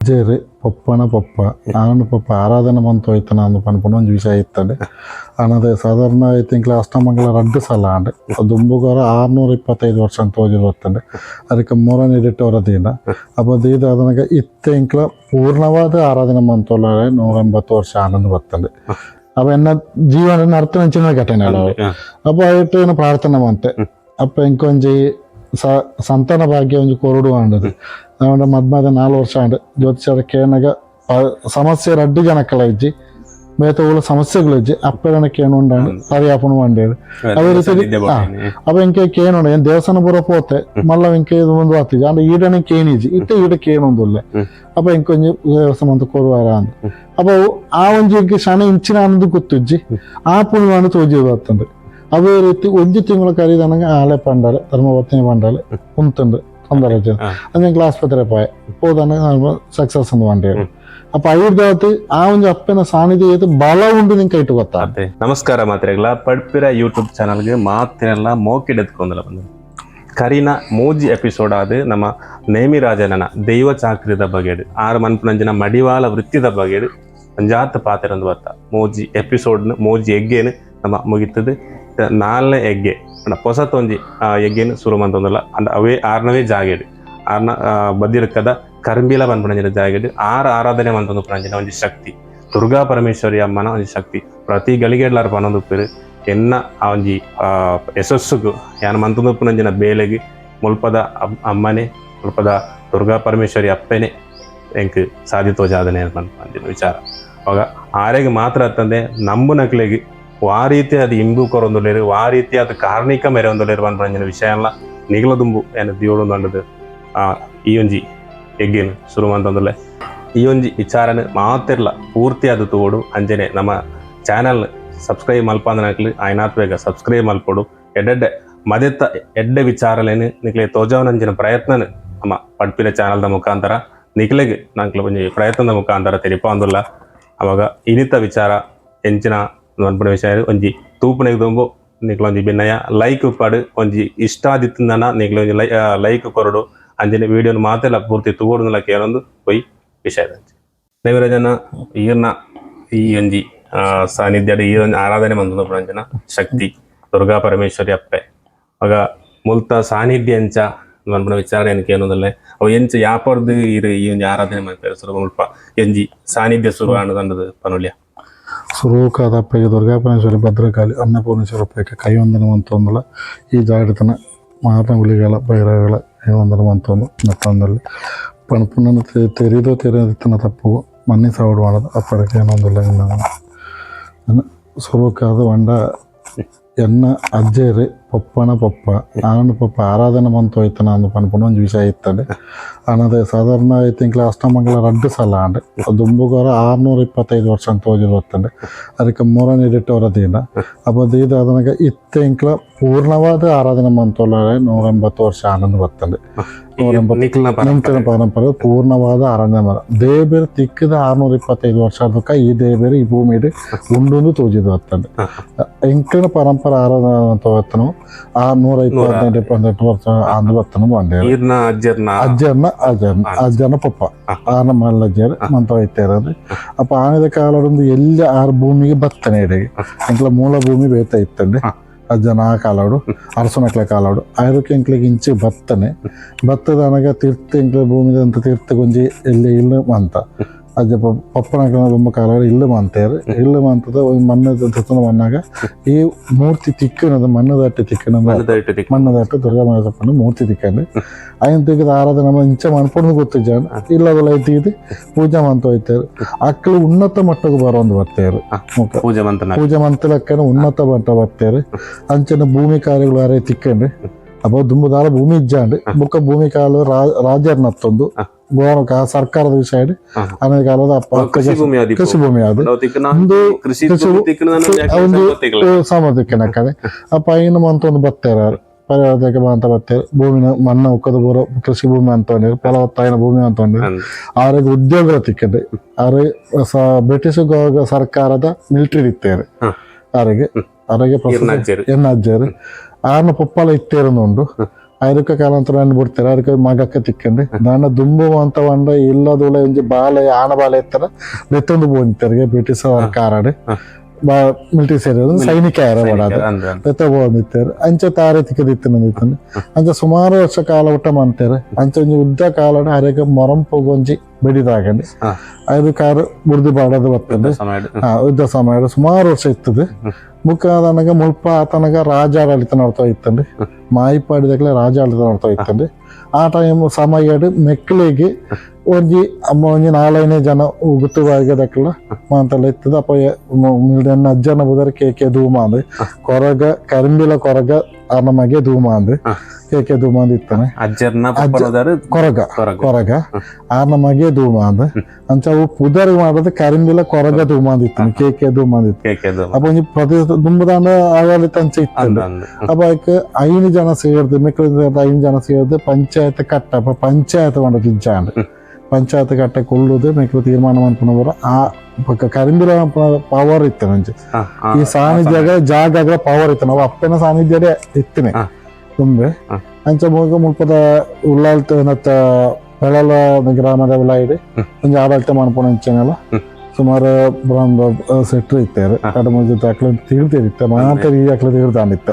ಅಜ್ಜೆರ್ ಪೊಪ್ಪನ ಪೊಪ್ಪ ಆನನ ಪೊಪ್ಪ ಆರಾಧನೆ ಮಂತ್ ಹೋಯ್ತನ ಅಂದ್ ಪನ್ಪುನ ಒಂಜಿ ವಿಷಯ ಇತ್ತಂಡ್. ಆನದ ಸಾಧಾರಣ I ತಿಂಕ್ಲ ಅಷ್ಟಮಂಗಲ ರಡ್ಡ್ ಸಲ ಆಂಡ್. ದುಂಬುಗೊರ 625 ವರ್ಷ ಅಂತ ತೋಜಿದ್ ಬತ್ತಂಡ್. ಅದಕ್ಕೆ ಮೂರನೇ ಇಡಿಟ್ ಒರ ದೀಂಡ ಅಪ್ಪ ದೀದ ಅದನಗ ಇತ್ತೆ ಇಂಕ್ಲ ಪೂರ್ಣವಾದ ಆರಾಧನೆ ಮಂತೊಲಾರೆ 180 ವರ್ಷ ಆನಂದ್ ಬತ್ತಂಡ್. ಅಪ್ಪ ಎನ್ನ ಜೀವನ ಅರ್ಥನಂಚಿನ ಘಟನೆ ಅಲ್ಲ ಅವು. ಅಪ್ಪ ಐಟ್ ಏನ ಪ್ರಾರ್ಥನೆ ಮಂತೆ ಅಪ್ಪ ಇಂಕೊಂಜಿ ಸಂತಾನ ಭಾಗ್ಯ ಒಂಜಿ ಕೊರಡು ಆಂಡದು. ನಾವಂಡ ಮದ್ಮದ 4 ವರ್ಷ ಆಂಡ್. ಜ್ಯೋತಿಷರ ಕೇನಗ ಸಮಸ್ಯೆ ರಡ್ಡು ಜನಕ್ಕಲ ಇಜ್ಜಿ, ಬೇತೆ ಉള്ള ಸಮಸ್ಯೆಗಳು ಇಜ್ಜಿ. ಅಪ್ಪೆಡನ ಕೇನುಂಡಾಂಡ್ ಸರಿ ಆಪುಣು ಮಂಡೇರು. ಅದೇ ರೀತಿ ಅಪ್ಪ ಇಂಕೆ ಕೇನುಂಡ ಏನ್ ದೇವಸ್ಥಾನ ಪೂರ ಪೋತೆ ಮಲ್ಲ ಇಂಕೆ ಇದು ಒಂದು ಆತಿಜಿ ಅಂಡ ಈಡನೆ ಕೇನಿಜಿ ಇತ್ತೆ ಈಡ ಕೇನೊಂದುಲ್ಲೆ. ಅಪ್ಪ ಇಂಕೊಂಜಿ ದೇವಸ್ಥಾನ ಅಂತ ಕೊರುವಾರ ಅಂದ್. ಅಪ್ಪ ಆ ಒಂಜಿ ಇಂಕೆ ಶನ ಇಂಚಿನ ಅನ್ನೋದು ಗೊತ್ತಿಜ್ಜಿ. ಆ ಪುಣ್ಯವಾನ ತೋಜಿ ಬರ್ತಂಡು. ಅದೇ ರೀತಿ ಒಂಜಿ ತಿಂಗಳು ಕರೀದನಂಗೆ ಆಲೆ ಪಂಡಾಲೆ ಧರ್ಮಪತ್ನಿ ಪಂಡಾಲೆ ಉಂತುಂಡು ತೊಂದರೆ. ಅದು ಎಂಕ್ಲ ಆಸ್ಪತ್ರೆ ಪಾಯ ಹೋದಾನ ಸಕ್ಸಸ್ ಅಂದ್ ಬಂಡೇರು. ಅಪ್ಪ ಐದಾವತ್ತು ಆ ಒಂಜಿ ಅಪ್ಪನ ಸಾನ್ನಿಧ್ಯ ಏತ್ ಬಲ ಉಂಡು ನಿಂಗೆ ಕೈಟು ಗೊತ್ತಾ. ಅದೇ ನಮಸ್ಕಾರ ಮಾತ್ರೆಗಳ ಪಡ್ಪಿರ ಯೂಟ್ಯೂಬ್ ಚಾನಲ್ಗೆ ಮಾತಿನೆಲ್ಲ ಮೋಕಿಡೆತ್ಕೊಂದಲ ಬಂದ ಕರಿನ ಮೂಜಿ ಎಪಿಸೋಡ್ ಆದ ನಮ್ಮ ನೇಮಿರಾಜನನ ದೈವ ಚಾಕ್ರಿದ ಬಗೆಡು ಆರು ಮನ್ಪುನಂಜಿನ ಮಡಿವಾಳ ವೃತ್ತಿದ ಬಗೆಡು ಒಂಜಾತ ಪಾತೆರಂದು ಬತ್ತ. ಮೂಜಿ ಎಪಿಸೋಡ್ ಮೂಜಿ ಎಗ್ಗೇನು ನಮ್ಮ ಮುಗಿತದೆ. ನಾಲ್ನೇ ಎಗ್ಗೆ ಅಂಡ ಪೊಸತೊಂಜಿ ಎಗ್ಗೇನು ಶುರು ಮಂತೊಂದಲ್ಲ. ಅಂಡ ಅವೇ ಆರ್ನವೇ ಜಾಗೆಡು ಆರ್ನ ಬದಿರ್ಕದ ಕರ್ಂಬಿಲ ಪನ್ಪುನಂಜಿನ ಜಾಗೆಡು ಆರು ಆರಾಧನೆ ಮಂತೊಂದು ಪುನಂಜಿನ ಒಂಜಿ ಶಕ್ತಿ ದುರ್ಗಾ ಪರಮೇಶ್ವರಿ ಅಮ್ಮನ ಒಂಜಿ ಶಕ್ತಿ ಪ್ರತಿ ಗಳಿಗೆಡ್ಲಾರ ಪನೊಂದು ಎನ್ನ ಆ ಒಂಜಿ ಯಶಸ್ಸುಗು ಯಾನ್ ಮಂತೊಂದು ಪುನಂಜಿನ ಬೇಲೆಗೆ ಮುಲ್ಪದ ಅಮ್ಮನೆ ಮುಲ್ಪದ ದುರ್ಗಾ ಪರಮೇಶ್ವರಿ ಅಪ್ಪೆನೆ ಎಂಕ್ ಸಾಧಿತೋ ಜಾದನೆ ಪನ್ಪಂಜಿನ ವಿಚಾರ. ಅವಾಗ ಆರೆಗ್ ಮಾತ್ರ ಅತ್ತಂದೆ ನಂಬುನಕ್ಲೆಗ್ ವಾ ರೀತಿ ಅದು ಇಂಬು ಕೊರೊಂದುಲ್ಲೆರ್, ವಾ ರೀತಿ ಅದು ಕಾರ್ಣಿಕ ಮೆರೊಂದುಲ್ಲೆರ್ ಪನ್ಪಂಜಿನ ವಿಷಯ ಎಲ್ಲ ನಿಗಲ ದುಂಬು ಏನ ದಿಯೋಡು ಅಂಡದು ಈ ಒಂಜಿ ಎಗ್ಗೇನು ಶುರು ಮಂತೊಂದುಲ್ಲೆ. ಈ ಒಂಜಿ ವಿಚಾರನ ಮಾತಿರ್ಲ ಪೂರ್ತಿ ಅದು ತೋಡು. ಅಂಚನೆ ನಮ್ಮ ಚಾನಲ್ ಸಬ್ಸ್ಕ್ರೈಬ್ ಮಲ್ಪಾಂದನಕ್ಲು ಆಯ್ನಾತ್ ಬೇಗ ಸಬ್ಸ್ಕ್ರೈಬ್ ಮಲ್ಪೊಡು. ಎಡ್ಡೆಡ್ಡೆ ಮದೆತ್ತ ಎಡ್ಡೆ ವಿಚಾರಲೇನು ನಿಕ್ಲೆ ತೋಜಾವನಂಚಿನ ಪ್ರಯತ್ನನ ನಮ್ಮ ಪಡ್ಪಿನ ಚಾನಲ್ದ ಮುಖಾಂತರ ನಿಕ್ಲೆಗ್ ನಂಕ್ಲ ಒಂಜಿ ಪ್ರಯತ್ನದ ಮುಖಾಂತರ ತೆರಿಪಾಂದುಲ್ಲ. ಅವಾಗ ಇನಿತ ವಿಚಾರ ಎಂಚಿನ ಮನ್ಪುನ ವಿಷಯ ಒಂಜಿ ತೂಪುನೆಗ್ ದುಂಬು ನಿಕ್ಲ ಒಂಜಿ ಬಿನ್ನಯ, ಲೈಕ್ ಪಡು. ಒಂಜಿ ಇಷ್ಟ ಆದಿತ್ತಂದನ ನಿಕ್ಲ ಒಂಜಿ ಲೈಕ್ ಕೊರಡು. ಅಂಚನೆ ವಿಡಿಯೋನ ಮಾತೆಲ್ಲ ಪೂರ್ತಿ ತೂವೊಡುಂದುಲ ಕೇನೊಂದು ಪೊಯ್ ವಿಷಯ. ದೇವರಾಜನ ಈರ್ನ ಈ ಒಂಜಿ ಸಾನ್ನಿಧ್ಯಡ್ ಈ ಒಂಜಿ ಆರಾಧನೆ ಮಂತೊಂದು ಪುನಂಚಿನ ಶಕ್ತಿ ದುರ್ಗಾ ಪರಮೇಶ್ವರಿ ಅಪ್ಪೆ ಅಗ ಮುಲ್ತ ಸಾನ್ನಿಧ್ಯ ಎಂಚ ಮನ್ಪುನ ವಿಚಾರ ಏನಕ್ಕೆ ಏನೊಂದಲ್ಲೆ. ಅವು ಎಂಚ ಯಾಪರ್ದು ಈರ್ ಈ ಒಂಜಿ ಆರಾಧನೆ ಮನ್ಪೆರ್ ಸುರು, ಮುಲ್ಪ ಎಂಜಿ ಸಾನ್ನಿಧ್ಯ ಸುರು ಆಂಡದಂಡದು ಪನುಲ್ಯ. ಸುರೂಕಾದ ಅಪ್ಪಗೆ ದುರ್ಗಾ ಪರಮೇಶ್ವರಿ ಭದ್ರಕಾಳಿ ಅನ್ನಪೂರ್ಣೇಶ್ವರ ಅಪ್ಪಗೆ ಕೈವಂದನ ಮಂತೊಂದುಲ. ಈ ಜಾಗತನ ಮಾರನ ಹುಲಿಗಳ ಬೈರಗಳ ಕೈವಂದನ ಮಂತೊಂದು ನತ್ತೊಂದಲ್ಲಿ ಪಣಪುನ ತೆರಿದೋ ತೆರೆದಿತ್ತನ ತಪ್ಪು ಮನ್ನಿ ಸವಡು ಮಾಡೋದು ಅಪ್ಪಡಕ್ಕೆ ಏನೊಂದಿಲ್ಲ. ಸುರೂಕಾದ వంಡ ಎನ್ನ ಅಜ್ಜೆರ್ ಪೊಪ್ಪನ ಪೊಪ್ಪ ಆನನ ಪೊಪ್ಪ ಆರಾಧನೆ ಮಂತ್ ಹೋಯ್ತನ ಅಂದ್ ಪನ್ಪುನ ಒಂಜಿ ವಿಷಯ ಇತ್ತಂಡ್. ಆನದ ಸಾಧಾರಣ I ತಿಂಕ್ಲ ಅಷ್ಟಮಂಗಲ ರಡ್ಡ್ ಸಲ ಆಂಡ್. ದುಂಬುಗೊರ 625 ವರ್ಷ ಅಂತ ತೋಜಿದ್ ಬತ್ತಂಡ್. ಅದಕ್ಕೆ ಮೂರನೇ ಇಡಿಟ್ ಒರ ದೀಂಡ ಅಪ್ಪ ದೀದ ಅದನಗ ಇತ್ತೆ ಇಂಕ್ಲ ಪೂರ್ಣವಾದ ಆರಾಧನೆ ಮಂತೊಲಾರೆ 180 ವರ್ಷ ಆನಂದ್ ಬತ್ತಂಡ್. 180 ನಿಕ್ಲ್ನ ನಿಂತಿನ ಪರಂಪರೆ ಪೂರ್ಣವಾದ ಆರಾಧನೆ ಮರ ದೇಬೇರ್ ತಿಕ್ಕದ 625 ವರ್ಷ ಆದಕ್ಕ ಈ ದೇಬೇರು ಈ ಭೂಮಿಡ್ ಉಂಡುಂದು ತೋಜಿದ್ ಬತ್ತಂಡ್. ಎಂಕ್ಲಿನ ಪರಂಪರೆ ಆರಾಧನೆ ಅಂತ ಬತ್ತನು ಆ 128 28 ವರ್ಷ ಅಂದ್ ಬತ್ತನು ಬಂದೇರು. ಈರ್ನ ಅಜ್ಜರ್ನ ಅಜ್ಜರ್ನ ಅಜ್ಜರ್ನ ಅಜ್ಜನ ಪಪ್ಪ ಆನ ಮಲ್ಲಜ್ಜರ್ ಮಂತ ಹೋಯ್ತಾರದು. ಅಪ್ಪ ಆನದ ಕಾಲಡೊಂದು ಎಲ್ಲಿ ಆರ್ ಭೂಮಿಗೆ ಬತ್ತನೆ ಇಡೆಗೆ ಎಂಕ್ಲ ಮೂಲ ಭೂಮಿ ಬೇತ ಇತ್ತಂಡೆ. ಅಜ್ಜನ ಆ ಕಾಲಡು ಅರಸನಕ್ಲ ಕಾಲಡು ಆಯ್ರಕ್ಕೆ ಎಂಕ್ಲಿಗೆ ಇಂಚೆ ಬತ್ತನೆ ಬತ್ತದ ಅನಗ ತೀರ್ಥ ಎಂಕ್ಲ ಭೂಮಿದಂತ ತೀರ್ಥ ಗೊಂಜಿ ಎಲ್ಲಿ ಇಲ್ಲ ಮಂತ ಅಜ್ಜ ಪಪ್ಪನಕ್ಲ ಬೊಮ್ಮ ಕಾಲ ಇಲ್ಲು ಮಂತೇರು. ಇಲ್ಲು ಮಂತದ ಒಂದು ಮಣ್ಣು ತತ್ತನ ಮಣ್ಣಾಗ ಈ ಮೂರ್ತಿ ತಿಕ್ಕನದು ಮಣ್ಣು ತಿಕ್ಕನದು. ಮಣ್ಣದ ಇಟ್ಟು ತಿಕ್ ಮಣ್ಣದಾಟ ದುರ್ಗಾ ಮಾತಪ್ಪನ ಮೂರ್ತಿ ತಿಕ್ಕಂಡು ಅಯ್ಯನ್ ತಿಕ್ಕದ ಆರಾಧನೆ ನಮ್ಮ ಇಂಚ ಮನ್ಪೊಂದು ಗೊತ್ತಿಜ್ಜಾನ ಇಲ್ಲದಲ್ಲ ಐತಿದ್ದು ಪೂಜೆ ಮಂತ ಹೋಯ್ತಾರೆ. ಅಕ್ಕಲು ಉನ್ನತ ಮಟ್ಟಕ್ಕೆ ಬರೋಂದು ಬರ್ತಾರೆ ಮುಖ ಪೂಜೆ ಮಂತನ ಪೂಜೆ ಮಂತಲಕ್ಕನ ಉನ್ನತ ಮಟ್ಟ ಬರ್ತಾರೆ. ಅಂಚನೆ ಭೂಮಿ ಕಾರ್ಯಗಳು ಅರೆ ತಿಕ್ಕಂಡು. ಅಪ್ಪ ದುಂಬುದಾಲ ಭೂಮಿ ಇಜ್ಜಾಂಡ್ ಬೊಕ್ಕ ಭೂಮಿ ಕಾಲು ರಾಜರ್ನತ್ತೊಂದು ಗೋವಾ ಸರ್ಕಾರದ ವಿಷಯ ಆಮೇಲೆ ಕಾಲದ ಅಪ್ಪ ಕೃಷಿ ಭೂಮಿ ಆದಿಪ್ಪು. ಕೃಷಿ ಭೂಮಿ ಅದು ಅವು ತಿಕ್ಕನ ಒಂದು ಕೃಷಿ ಕೃಷಿ ಭೂಮಿ ತಿಕ್ಕನ ಒಂದು ಸಾಮರ್ಥ್ಯಕ್ಕೆ ಅಪ್ಪ ಐನು ಮಂತ ಒಂದು ಬತ್ತೇರ ಪರಿಹಾರಕ್ಕೆ ಅಂತ ಬತ್ತೇರು. ಭೂಮಿನ ಮಣ್ಣ ಉಕ್ಕದ ಬರೋ ಕೃಷಿ ಭೂಮಿ ಅಂತ ಫಲವತ್ತಾಯಿನ ಭೂಮಿ ಅಂತ ಆರಿಗೆ ಉದ್ಯೋಗ ತಿಕ್ಕಂಡು. ಆರು ಬ್ರಿಟಿಷ್ ಸರ್ಕಾರದ ಮಿಲಿಟರಿ ಇತ್ತೇರು. ಆರಿಗೆ ಆರಿಗೆ ಈರ್ನ ಅಜ್ಜರು ಎನ್ನ ಅಜ್ಜರು ಆರ್ನ ಪೊಪ್ಪಲ ಇತ್ತೇರೊಂದು ಉಂಡು. ಐದಕ್ಕ ಕಾಲಾಂತರ ಬಿಡ್ತಾರೆ ಅದಕ್ಕೆ ಮಗಕ್ಕೆ ತಿಕ್ಕಂಡು ದಾನ ದುಂಬು ಅಂತ వంಡ ಇಲ್ಲದೂಲ ಒಂಜಿ ಬಾಲೆ ಆಣ ಬಾಲೆ ಇತ್ತರ ದೆತ್ತೊಂದು ಪೋಂದಿತ್ತೆರ್ಗೆ ಬ್ರಿಟಿಷ್ ಸರ್ಕಾರಡ್ ಮಿಲಿಟರಿ ಸೇರಿ ಸೈನಿಕ ಯಾರ ಬಡಾದ ಅಂದ್ ಅಂದ್. ದೆತ್ತ ಪೋಂದಿತ್ತೆರ್ ಅಂಚ ತಾರೆ ತಿಕ್ಕದಿತ್ತಿನ ಅಂಚ ಸುಮಾರು ವರ್ಷ ಕಾಲ ಊಟ ಮಂತೇರು ಅಂಚ ಒಂಜಿ ಉದ್ದ ಕಾಲಡ್ ಅರೆಗ ಮೊರಂಪುಗ್ ಒಂಜಿ ಬೆಡಿದಾಗಂಡು ಐದು ಕಾರು ಬುಡ್ದು ಬಾಡದು ಬತ್ತಂಡು ಸಮಯಡ್. ಯುದ್ಧ ಸಮಯ ಸುಮಾರು ವರ್ಷ ಇತ್ತದು ಮುಕ್ಕ ಆದನಗ ಮುಲ್ಪ ಆತನಗ ರಾಜಾಡಳಿತ ನಡ್ತಾ ಇತ್ತಂಡು ಮಾಯಿಪಾಡಿದಾಗಲೇ ರಾಜಾಡಳಿತ ನಡ್ತಾ ಇತ್ತಂಡು ಆ ಟೈಮ್ ಸಮಯಡ್ ಮೆಕ್ಳಿಗೆ ಒಂಜಿ ಅಮ್ಮ ಒಂಜಿ ನಾಲೈನೇ ಜನ ಗುತ್ತುವಾಗದಕ್ಲ ಮಾಂತೆಲ್ಲ ಇತ್ತದ. ಅಪ್ಪ ಎನ್ನ ಅಜ್ಜನ ಬುದರ್ ಕೆ ಕೆ ಧೂಮಾಂದ್ ಕೊರಗ ಕರಿಂಬಿಲ ಕೊರಗ ಅನ್ನ ಮಗೆ ಧೂಮಾಂದ್ ಕೆ ಕೆ ಧೂಮಾಂದ್ ಇತ್ತಾನೆ. ಅಜ್ಜರ್ನ ಪಪ್ಪನದಾರು ಕೊರಗ. ಕೊರಗ. ಕೊರಗ ಆರ್ನ ಮಗೆ ಧೂಮಾಂದ್. ಅಂಚ ಅವು ಪುದರ್ ಮಾಡೋದು ಕರಿಂಬಿಲ ಕೊರಗ ಧೂಮಾಂದ್ ಇತ್ತಾನೆ, ಕೆ ಕೆ ಧೂಮಾಂದ್ ಇತ್ತು. ಕೆ ಕೆ ಧೂಮ. ಅಪ್ಪ ಒಂಜಿ ಪ್ರದೇಶ ದುಂಬುದಾಂಡ ಆಡಳಿತ ಅಂಚ ಇತ್ತು. ಅಂದ್ ಅಂದ್. ಅಪ್ಪ ಐಕ್ 5 ಜನ ಸೇರ್ದು, ಮೆಕ್ಳು 5 ಜನ ಸೇರ್ದು ಪಂಚಾಯತ್ ಕಟ್ಟ. ಅಪ್ಪ ಪಂಚಾಯತ್ ಮಾಡೋದು ಇಜ್ಜಾಂಡ್ ಪಂಚಾಯತ್ ಕಟ್ಟ ಕೊಲ್ಲುದು ಮೆಕ್ಳು ತೀರ್ಮಾನ ಮನ್ಪುನ ಆ ಬೊಕ್ಕ ಕರಿಂಬಿಲ ಪವರ್ ಇತ್ತು ನಂಜಿ. ಈ ಸಾನ್ನಿಧ್ಯ ಜಾಗ ಪವರ್ ಇತ್ತು, ನಾವು ಅಪ್ಪನ ಸಾನ್ನಿಧ್ಯದೇ ಇತ್ತಿನಿ ತುಂಬೆ. ಅಂಚ ಮುಗ ಮುಲ್ಪದ ಉಳ್ಳಾಲ್ತ ನತ್ತ ಬೆಳಲ ಗ್ರಾಮದ ಉಳ್ಳಾಯಿಡ್ ಒಂಜಿ ಆಡಳಿತ ಮನ್ಪುನ ಅಂಚನೆಲ್ಲ ಸುಮಾರು ಸೆಟ್ರ್ ಇತ್ತಾರೆ ಕಡ ಮುಂಜಿ ದಾಖಲೆ ತೀರ್ತಿರುತ್ತೆ ಮಾತ್ರ ಈ ದಾಖಲೆ ತೀರ್ದಾನಿತ್ತ.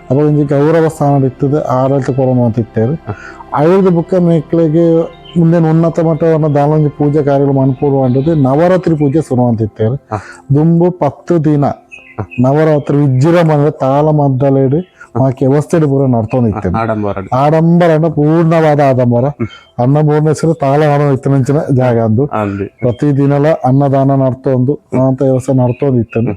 ಅಪ್ಪ ಒಂಜಿ ಗೌರವ ಸ್ಥಾನ ಇತ್ತದ ಆಡಳಿತ ಕೊರಮ ಅಂತ ಇತ್ತಾರೆ. ಐದು ಬುಕ್ಕ ಮೇಕ್ಳಿಗೆ ಮುಂದೆ ಉನ್ನತ ಮಟ್ಟವನ್ನು ದಾನೊಂಜಿ ಪೂಜೆ ಕಾರ್ಯಗಳು ಮನ್ಪೂರು ಅಂಟದು ನವರಾತ್ರಿ ಪೂಜೆ ಶುರು ಅಂತ ಇತ್ತಾರೆ. ದುಂಬು 10 ದಿನ ನವರಾತ್ರಿ ವಿಜೃಂಭಣೆ ತಾಳ ಮದ್ದಲೆಡು ಮಾಕೆ ವ್ಯವಸ್ಥೆ ಪೂರ ನಡ್ತೊಂದಿತ್ತೇನೆ. ಆಡಂಬರ. ಆಡಂಬರ ಅಂದ್ರೆ ಪೂರ್ಣವಾದ ಆಡಂಬರ. ಅನ್ನಪೂರ್ಣೇಶ್ವರ ತಾಳ ಇತ್ತನಂಚಿನ ಜಾಗ ಅಂದು. ಅಂದು. ಪ್ರತಿದಿನಲ ಅನ್ನದಾನ ನಡ್ತೊಂದು ಅಂತ ವ್ಯವಸ್ಥೆ ನಡ್ತೊಂದಿತ್ತೇನೆ.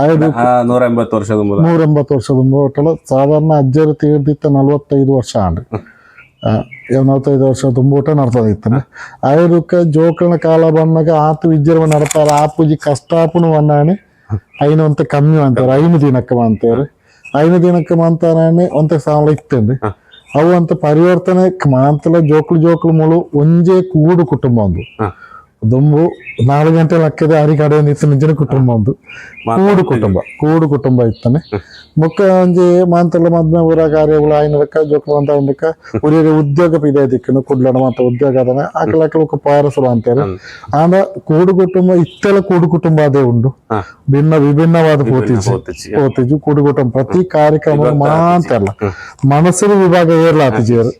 ಐದು 180 ವರ್ಷದ ಮೂಲ. 180 ವರ್ಷದ ಒಟ್ಟಲ ಸಾಧಾರಣ ಅಜ್ಜರು ತೀರ್ದಿತ್ತ 45 ವರ್ಷ ಆಂಡ್ 45 ವರ್ಷ ತುಂಬೂಟ ನಡ್ತೊಂದಿತ್ತಾನೆ. ಐದಕ್ಕೆ ಜೋಕನ ಕಾಲ ಬಂದಾಗ ಆತು ವಿಜೃಂಭಣೆ ನಡ್ತಾರ. ಆ ಪೂಜೆ ಕಷ್ಟಾಪುನು ವನ್ನಾಣೆ ಐನು ಅಂತ ಕಮ್ಮಿ ಅಂತಾರೆ. 5 ದಿನಕ್ಕೆ ಅಂತಾರೆ, 5 ದಿನಕ್ಕೆ ಮಂತಾನೆ ಒಂತ ಸಾಲ ಇತ್ತಂಡು. ಅವು ಅಂತ ಪರಿವರ್ತನೆ ಮಾಂತಲ ಜೋಕ್ಲು ಜೋಕ್ಲು ಮುಳು ಒಂಜೇ ಕೂಡು ಕುಟುಂಬ ಒಂದು. ದುಂಬು 4 ಗಂಟೆ ಲಕ್ಕದೆ ಅರಿ ಕಡೆ ಇತ್ತು ನಿಂಚಿನ ಕುಟುಂಬ ಒಂದು ಕೂಡು ಕುಟುಂಬ, ಕೂಡು ಕುಟುಂಬ ಇತ್ತಾನೆ. ಮುಕ್ಕ ಒಂಜಿ ಮಾಂತಲ ಮದ್ಮೆ ಊರ ಕಾರ್ಯಗಳು ಆಯ್ನದಕ್ಕ ಜೋಕ್ಲು ಅಂತ ಅಂದಕ್ಕ ಉರಿಯ ಉದ್ಯೋಗ ಪಿದೆ ದಿಕ್ಕನು ಕುಡ್ಲಡ ಮಾತ ಉದ್ಯೋಗ ಅದನ್ನ ಆಕಲ ಪಾರಸರು ಅಂತಾರೆ. ಆಂಡ ಕೂಡು ಕುಟುಂಬ ಇತ್ತೆಲ್ಲ ಕೂಡು ಕುಟುಂಬ ಅದೇ ಉಂಡು. ಭಿನ್ನ ವಿಭಿನ್ನವಾದ ಪೋತಿಜಿ ಪೋತಿಜಿ. ಪೋತಿಜಿ ಕೂಡು ಕುಟುಂಬ ಪ್ರತಿ ಕಾರ್ಯಕ್ರಮ ಮಾಂತಲ್ಲ ಮನಸ್ಸಿನ ವಿಭಾಗ ಏರ್ಲ ಆತಿಜಿಯರು.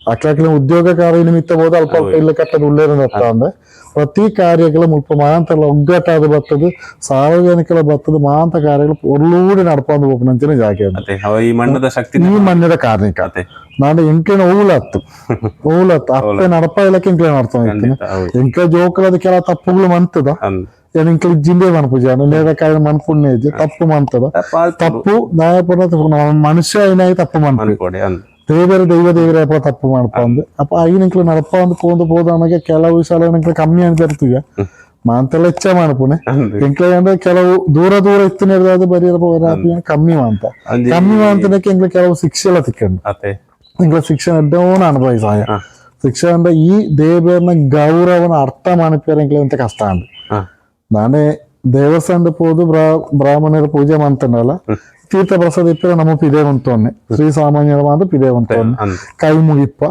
ಅಕ್ಲಾಕ್ಲೆ ಉದ್ಯೋಗ ಕಾರ್ಯ ನಿಮಿತ್ತ ಬೋದು ಅಲ್ಪ ಅಲ್ಪ ಇಲ್ಲ ಕಟ್ಟದ ಉಳ್ಳೇರ ಅಂದ್ರೆ ಪ್ರತಿ ಕಾರ್ಯಗಳ ಮುಲ್ಪ ಮಾಂತೆಲ್ಲ ಒಗ್ಗಟ್ಟಾದ ಬರ್ತದೆ, ಸಾರ್ವಜನಿಕರ ಬರ್ತದೆ, ಮಾಂತ ಕಾರ್ಯಗಳು ಒಳ್ಳೂಡಿ ನಡ್ಕೊಂಡು ಹೋಗ್ನಂಚಿನ ಜಾಗೆ ಅದು. ಅದೇ ಅವ ಈ ಮಣ್ಣದ ಶಕ್ತಿ. ಈ ಮಣ್ಣಿನ ಕಾರ್ಣಿಕ. ಅದೇ. ನಾನು ಎಂಕ್ಲಿನ ಓಲತ್ತು ಓಲತ್ತು ಅಪ್ಪೆ ನಡಪ ಇಲ್ಲಕ್ಕೆ ಎಂಕ್ಲೆ ನಡ್ತಾ ಇದ್ದೀನಿ. ಖಂಡಿತ ಹೌದು. ಎಂಕ್ಲೆ ಜೋಕುಲದ ಕೆಲ ತಪ್ಪುಗಳು ಮಂತದ. ಅಂದ್. ಏನ್ ಎಂಕ್ಲೆ ಜಿಂದೆ ಮನ್ಪುಜ ನೇರ ಕಾರ್ಯ ಮನ್ಪುಣ್ಯ ಇಜ್ಜಿ ತಪ್ಪು ಮಂತದ. ತಪ್ಪು. ತಪ್ಪು ನಾಯಪುನ ಮನುಷ್ಯ ಏನಾಗಿ ತಪ್ಪು ಮನ್ಪು. ಮನ್ಪೊಡೆ ಅಂದ್. ದೇವರ ದೈವ ದೇವರ ಅಪ್ಪ ತಪ್ಪು ಮಾಡಪ್ಪ ಅಂದ್. ಅಪ್ಪ ಐನಂಕ್ಲು ನಡಪ ಅಂದ್ ಕೋಂದು ಹೋದವನಿಗೆ ಕೆಲವು ಸಲ ಎಂಕ್ಲೆ ಕಮ್ಮಿ ಅಂತ ಇರ್ತೀವಿ ಮಾಂತೆಲ್ಲ ಹೆಚ್ಚ ಮಾಡಪುನೆ. ಅಂದ್. ಎಂಕ್ಲೆ ಅಂದ್ರೆ ಕೆಲವು ದೂರ ದೂರ ಇತ್ತು ಬರೀ ಕಮ್ಮಿ ಅಂತ ಅಂಜಿ ಕಮ್ಮಿ ಅಂತನಕ್ಕೆ ಎಂಕ್ಲೆ ಕೆಲವು ಶಿಕ್ಷೆ ಎಲ್ಲ ತಿಕ್ಕಂಡು. ಅತೆ. ಎಂಕ್ಲೆ ಶಿಕ್ಷಣ ಎಡ್ಡೋನ ಅನುಭವಿಸಾಯ ಶಿಕ್ಷೆ ಅಂದ್ರೆ ಈ ದೇವರನ ಗೌರವನ ಅರ್ಥ ಮಾಡಿಪ್ಪಾರ ಎಂಕ್ಲೆ ಅಂತ ಕಷ್ಟ ಅಂದ್. ನಾನೇ ದೇವಸ್ಥಾನದ ಪೋದು ಬ್ರಾಹ್ಮಣರ ಪೂಜೆ ಮಾಡ್ತಾನಲ್ಲ ತೀರ್ಥ ಪ್ರಸಾದ ಇಪ್ಪರೆ ನಮ್ಮ ಪಿದೆ ಉಂಟೊನ್ನೆ ಶ್ರೀ ಸಾಮಾನ್ಯರ ಮಾತ್ರ ಪಿದೆ ಉಂಟೊನ್ನೆ. ಅಂದ್. ಕೈ ಮುಗಿಪ್ಪ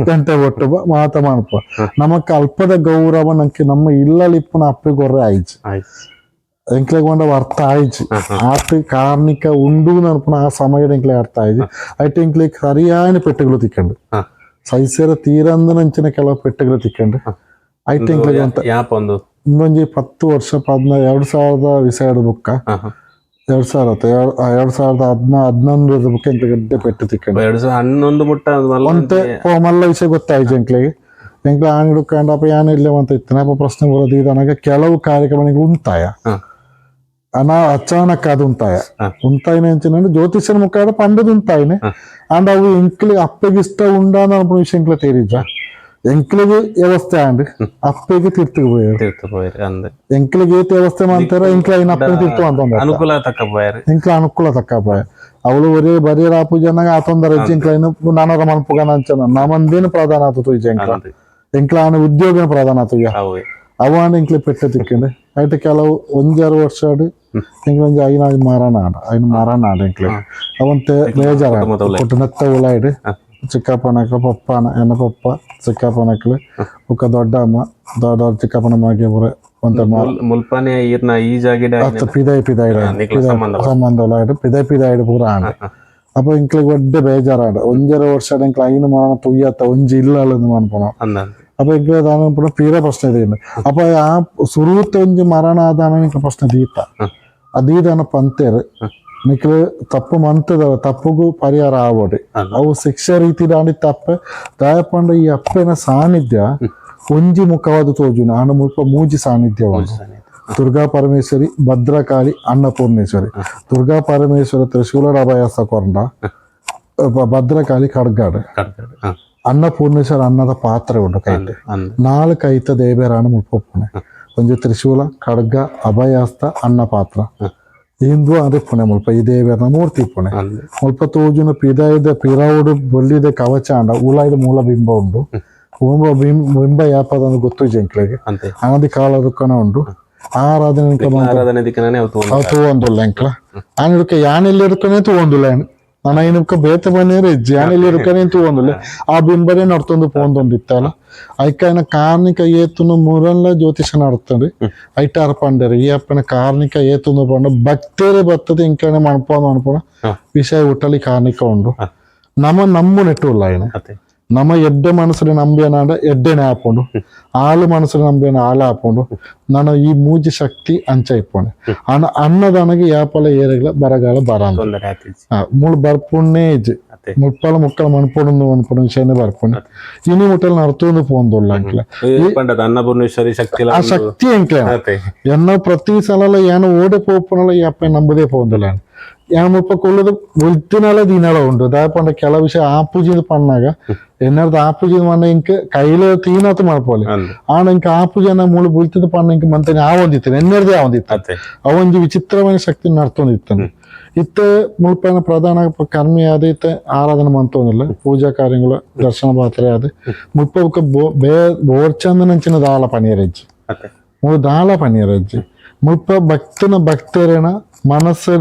ಗಂಟೆ ಒಟ್ಟುಬ ಮಾತ ಮಾಡಪ್ಪ ನಮಕ್ ಅಲ್ಪದ ಗೌರವ ನಕ್ಕೆ ನಮ್ಮ ಇಲ್ಲಲ್ಲಿ ಇಪ್ಪನ ಅಪ್ಪೆ ಗೊರ್ರೆ ಆಯ್ತು. ಆಯ್ತು. ಎಂಕ್ಲೆಗ್ ಒಂಡ ಅರ್ಥ ಆಯ್ತು ಆತ ಕಾರ್ಣಿಕ ಉಂಡು ನನ್ಪುನ ಆ ಸಮಯದ ಎಂಕ್ಲೆ ಅರ್ಥ ಆಯ್ತು. ಐಟ್ ಎಂಕ್ಲೆ ಸರಿಯಾದ ಪೆಟ್ಟುಗಳು ತಿಕ್ಕಂಡು ಸೈಸರ ತೀರಂದನಂಚಿನ ಕೆಲವು ಪೆಟ್ಟುಗಳು ತಿಕ್ಕಂಡು ಐಟ್ ಎಂಕ್ಲೆಗ್ ಅಂತ. ಯಾಪ ಒಂದು ಇನ್ನೊಂಜಿ 10 ವರ್ಷ ಪದ್ನ 2000 ವಿಷಯದ ಬುಕ್ಕ 2000 2011 ಬುಕ್ಕ ಎಂಕ್ಲೆ ಗಡ್ಡೆ ಪೆಟ್ಟು ತಿಕ್ಕಂಡು. 2011 ಮುಟ್ಟ ಮಲ್ಲ. ಒಂತೆ ಮಲ್ಲ ವಿಷಯ ಗೊತ್ತಾಯ್ತು ಎಂಕ್ಲೆಗೆ. ಎಂಕ್ಲೆ ಆಣಿ ಹಿಡ್ಕೊಂಡು ಅಪ್ಪ ಯಾನ್ ಇಲ್ಲೇ ಅಂತ ಇತ್ತಾನೆ. ಅಪ್ಪ ಪ್ರಶ್ನೆ ಬರೋದು ಇದಾನಾಗ ಕೆಲವು ಕಾರ್ಯಕ್ರಮಗಳಿಗೆ ಉಂತಾಯ ಅನಾ ಅಚಾನಕ್ ಅದು ಉಂತಾಯ ಉಂತಾಯಿನ ಅಂಚಿನ ಜ್ಯೋತಿಷ್ಯನ ಮುಖಾಡ ಪಂಡದ ಉಂತಾಯಿನೆ. ಅಂಡ್ ಅವು ಎಂಕ್ಲಿ ಅಪ್ಪಗೆ ಇಷ್ಟ ಉಂಡಾನ ಅನ್ಪುನ ವಿಷಯ ಎಂಕ್ಲೆ ತೇರಿಜ. ಎಂಕ್ಲಿಗೆ ವ್ಯವಸ್ಥೆ ಆಂಡ್ ಅಪ್ಪಗೆ ತೀರ್ತಿಗೆ ಪೋಯೆರ್. ತೀರ್ಥ ಪೋಯೆರ್ ಅಂದ್. ಎಂಕ್ಲಿಗೆ ಏತ್ ವ್ಯವಸ್ಥೆ ಮಾಡ್ತಾರೆ ಎಂಕ್ಲೆ ಐನ ಅಪ್ಪನ ತೀರ್ಥ ಅಂತ ಅನುಕೂಲ ತಕ್ಕ ಪೋಯೆರ್. ಎಂಕ್ಲೆ ಅನುಕೂಲ ತಕ್ಕ ಪೋಯೆ. ಅವಳು ಒರೇ ಬರೀ ರಾಪು ಜನ ಆ ತೊಂದರೆ ಎಂಕ್ಲೆ ನಾನರ ಮನ್ಪುಗನ ಅಂಚನ ನಮಂದೇನು ಪ್ರಧಾನ ಆತು ತುಯ್ಜ ಎಂಕ್ಲ ಅಂದ್. ಎಂಕ್ಲ ಆನ ಉದ್ಯೋಗನ ಪ್ರಧಾನ ಆತು. ಅವು. ಅವಾಂಡ ಇಂಕ್ಲೆ ಪೆಟ್ಟೆ ತಿಕ್ಕಂಡು ಐಟ್ ಕೆಲವು ಒಂಜಾರು ವರ್ಷ ಆಡ್ ಎಂಕ್ಲೆ ಒಂಜಿ ಐನಾಜ್ ಮಾರಾಣ ಆಡ ಐನು ಮಾರಾಣ ಆಡ ಎಂಕ್ಲೆ ಅವಂತೆ ಬೇಜಾರ ಕುಟುಂಬದ ಉಲಾಯಿ. ಕುಟುಂಬತ್ತ ಉಲಾಯಿಡ್ ಚಿಕ್ಕಪ್ಪನಕ್ಲು ಪಪ್ಪನ ಎನ್ನ ಪಪ್ಪ ಚಿಕ್ಕಪ್ಪನಕ್ಲು ಬೊಕ್ಕ ದೊಡ್ಡಮ್ಮ ದೊಡ್ಡ ಚಿಕ್ಕಪ್ಪನ ಮಗೆ ಪೂರ ಒಂತೆ ಮುಲ್ಪನೆ ಈರ್ನ ಈ ಜಾಗಿಡ ಅತ್ತ ಪಿದಾಯಿ ಪಿದಾಯಿ ನಿಕ್ಲ ಸಂಬಂಧ ಸಂಬಂಧ ಉಲಾಯಿಡ್ ಪಿದಾಯಿ ಪಿದಾಯಿಡ್ ಪೂರ ಆಂಡ್. ಅಪ್ಪ ಇಂಕ್ಲೆಗ್ ಒಡ್ಡೆ ಬೇಜಾರಾಂಡ್ ಒಂಜರೆ ವರ್ಷ ಎಂಕ್ಲೆ ಐನು ಮಾರಣ ತುಯ್ಯತ್ತ ಒಂಜಿ ಇಲ್ಲಂದು ಮನ್ಪುನ. ಅಂದ. ಅಪ್ಪ ಎಂಕ್ಲೆ ದಾನ ಪೂರ ಪೀರ ಪ್ರಶ್ನೆ ದೀಂಡ್. ಅಪ್ಪ ಆ ಸುರೂತ ಒಂಜಿ ಮರಣ ಆದಾನ ಎಂಕ್ಲೆ ಪ್ರಶ್ನೆ ದೀತ ಅದೀದಾನ ಪಂತೇರು ನಿಕ್ಲೆ ತಪ್ಪು ಮಂತದ ತಪ್ಪುಗು ಪರಿಹಾರ ಆವೋಡಿ ಅವು ಶಿಕ್ಷೆ ರೀತಿ ದಾಂಡಿ ತಪ್ಪೆ ದಾಯಪಂಡ ಈ ಅಪ್ಪೆನ ಸಾನ್ನಿಧ್ಯ ಒಂಜಿ ಮುಖವಾದ ತೋಜುನ ಆಂಡ ಮುಲ್ಪ ಮೂಜಿ ಸಾನ್ನಿಧ್ಯ ಉಂಡು. ದುರ್ಗಾ ಪರಮೇಶ್ವರಿ, ಭದ್ರಕಾಳಿ, ಅನ್ನಪೂರ್ಣೇಶ್ವರಿ. ದುರ್ಗಾ ಪರಮೇಶ್ವರಿ ತ್ರಿಶೂಲರ ಅಭಯಾಸ ಕೊರಂಡ, ಭದ್ರಕಾಳಿ ಖಡ್ಗಾಡು, ಅನ್ನಪೂರ್ಣೇಶ್ವರ ಅನ್ನದ ಪಾತ್ರೆ ಉಂಡು ಕೈಟ್. ಅಂದ. ನಾಲ್ಕು ಐತ ದೇವೇರಾಣ ಮುಲ್ಪ ಒಂಜಿ ತ್ರಿಶೂಲ, ಖಡ್ಗ, ಅಭಯಾಸ್ತ, ಅನ್ನ ಪಾತ್ರ. ಹಿಂದೂ ಅದೇ ಪುಣೆ ಮುಲ್ಪ ಈ ದೇವೇರ್ನ ಮೂರ್ತಿ ಪುಣೆ. ಅಂದ. ಮುಲ್ಪ ತೋಜುನ ಪಿದಾಯದ ಪಿರಾವುಡು ಬೊಲ್ಲಿದ ಕವಚ ಅಂಡ ಉಲಾಯ್ದ ಮೂಲ ಬಿಂಬ ಉಂಡು. ಬಿಂಬ ಬಿಂಬ ಯಾಪದ ಗೊತ್ತು ಎಂಕ್ಲೆಗ್. ಅಂತೆ. ಅನದಿ ಕಾಲ ದುಃಖನ ಉಂಡು ಆರಾಧನೆ ಎಂಕ್ಲ ಆರಾಧನೆ ದಿಕ್ಕನೇ ಅವು ತೂವೊಂದು. ಅವು ತೂವೊಂದುಲ್ಲ ಎಂಕ್ಲ. ಆನಿಡುಕ ಯಾನೆಲ್ಲಿ ಇರುಕನೆ ತೂವೊಂದುಲ್ಲ. ನನ ಇನುಕ ಬೇತೆ ಬನ್ನೇರು ಇಜ್ಜಿ, ಯಾನೆಲ್ಲಿ ಇರುಕನೆ ತೂವೊಂದುಲ್ಲ. ಆ ಬಿಂಬನೇ ನಡ್ತೊಂದು ಪೋಂದೊಂದಿತ್ತಲ್ಲ. ಐಕಾಯನ ಕಾರ್ಣಿಕ ಏತುನು ಮುರನ್ಲ ಜ್ಯೋತಿಷ ನಡ್ತದೆ. ಐಟಾರ್ ಪಂಡರು ಈ ಅಪ್ಪನ ಕಾರ್ಣಿಕ ಏತುನು ಪಂಡ ಭಕ್ತರೇ ಬರ್ತದೆ ಇಂಕನೆ ಮನ್ಪೋದು ಮನ್ಪೋಣ ವಿಷಯ ಹುಟ್ಟಲಿ ಕಾರ್ಣಿಕ ಉಂಡು. ನಮ ನಮ್ಮು ನೆಟ್ಟುಲ್ಲ ఆయన. ಅತ್ತೆ. ನಮ ಎಡ್ಡೆ ಮನಸ್ಸು ನಂಬಿಯನಾಂಡ ಎಡ್ಡೆನೆ ಆಪುಂಡು, ಆಳು ಮನಸ್ಸು ನಂಬಿಯನ ಆಳು ಆಪುಂಡು. ನಾನು ಈ ಮೂಜಿ ಶಕ್ತಿ ಅಂಚ ಇಪ್ಪುಂಡು. ಅನ್ನ ಅನ್ನದಾನಗೆ ಯಾಪಲ ಏರೆಗ್ಲ ಬರಗಾಲ ಬರಂದು ತೊಂದರೆ ಆತಿಜಿ. ಮುಳು ಬರ್ಪುಣ್ಣೇ ಇಜ್ಜಿ. ಅತ್ತೆ. ಮುಪ್ಪಲ ಮುಕ್ಕಲ ಮನ್ಪೊಡು ಮನ್ಪೊಡು ವಿಷಯನೇ ಬರ್ಪುಂಡು. ಇನಿ ಮುಟ್ಟಲ್ ನರ್ತೊಂದು ಪೋಂದುಲ್ಲ ಅಂಕ್ಲೆ. ಪಂಡದ ಅನ್ನಪೂರ್ಣೇಶ್ವರಿ ಶಕ್ತಿ ಆ ಶಕ್ತಿ ಎಂಕ್ಲೆ. ಅತ್ತೆ. ಎನ್ನ ಪ್ರತಿ ಸಲಲ ಏನ ಓಡೆ ಪೋಪುನಲ ಈ ಅಪ್ಪ ನಂಬುದೇ ಪೋಂದುಲ್ಲ. ಯಾನ್ ಮುಲ್ಪ ಕುಲ್ಲುದು ಒಲ್ತಿನಲ ದಿನಲ ಉಂಡು. ದಾಯೆ ಕೆಲ ವಿಷಯ ಆಪುಜಿಂದ್ ಪಣ್ಣಾಗ ಎನ್ನರ್ದ ಆಪುಜಿಂದ್ ಪಂಡ ಇಂಕ್ ಕೈಲ ತೀನಾತ್ ಮಲ್ಪೊಲಿ. ಅಂದ್. ಆಂಡ ಇಂಕ್ ಆಪುಜನ ಮೂಲು ಬುಲ್ತಿದ್ ಪಂಡ ಇಂಕ್ ಮಂತನೆ ಆವೊಂದಿತ್ತನೆ ಎನ್ನೆರ್ದೇ ಆವೊಂದಿತ್ತು. ಅತ್ತೆ. ಅವೊಂಜಿ ವಿಚಿತ್ರమైన ಶಕ್ತಿ ನಡ್ತೊಂದಿತ್ತನೆ. ಇತ್ತೆ ಮುಲ್ಪನ ಪ್ರಧಾನ ಕರ್ಮಿ ಆದ್ ಇತ್ತೆ ಆರಾಧನೆ ಮಂತೊಂದಿಲ್ಲ, ಪೂಜಾ ಕಾರ್ಯಗಳು ದರ್ಶನ ಪಾತ್ರೆ ಆದ್ ಮುಲ್ಪ ಬೊಕ್ಕ ಬೇ ಬೋರ್ಚಂದನಂಚಿನ ದಾಲ ಪನಿಯರೆಜ್ಜಿ. ಅತ್ತೆ. ಮುಳು ದಾಲ ಪನಿಯರೆಜ್ಜಿ. ಮುಲ್ಪ ಭಕ್ತನ ಭಕ್ತರೇನ ಮನಸ್ಸು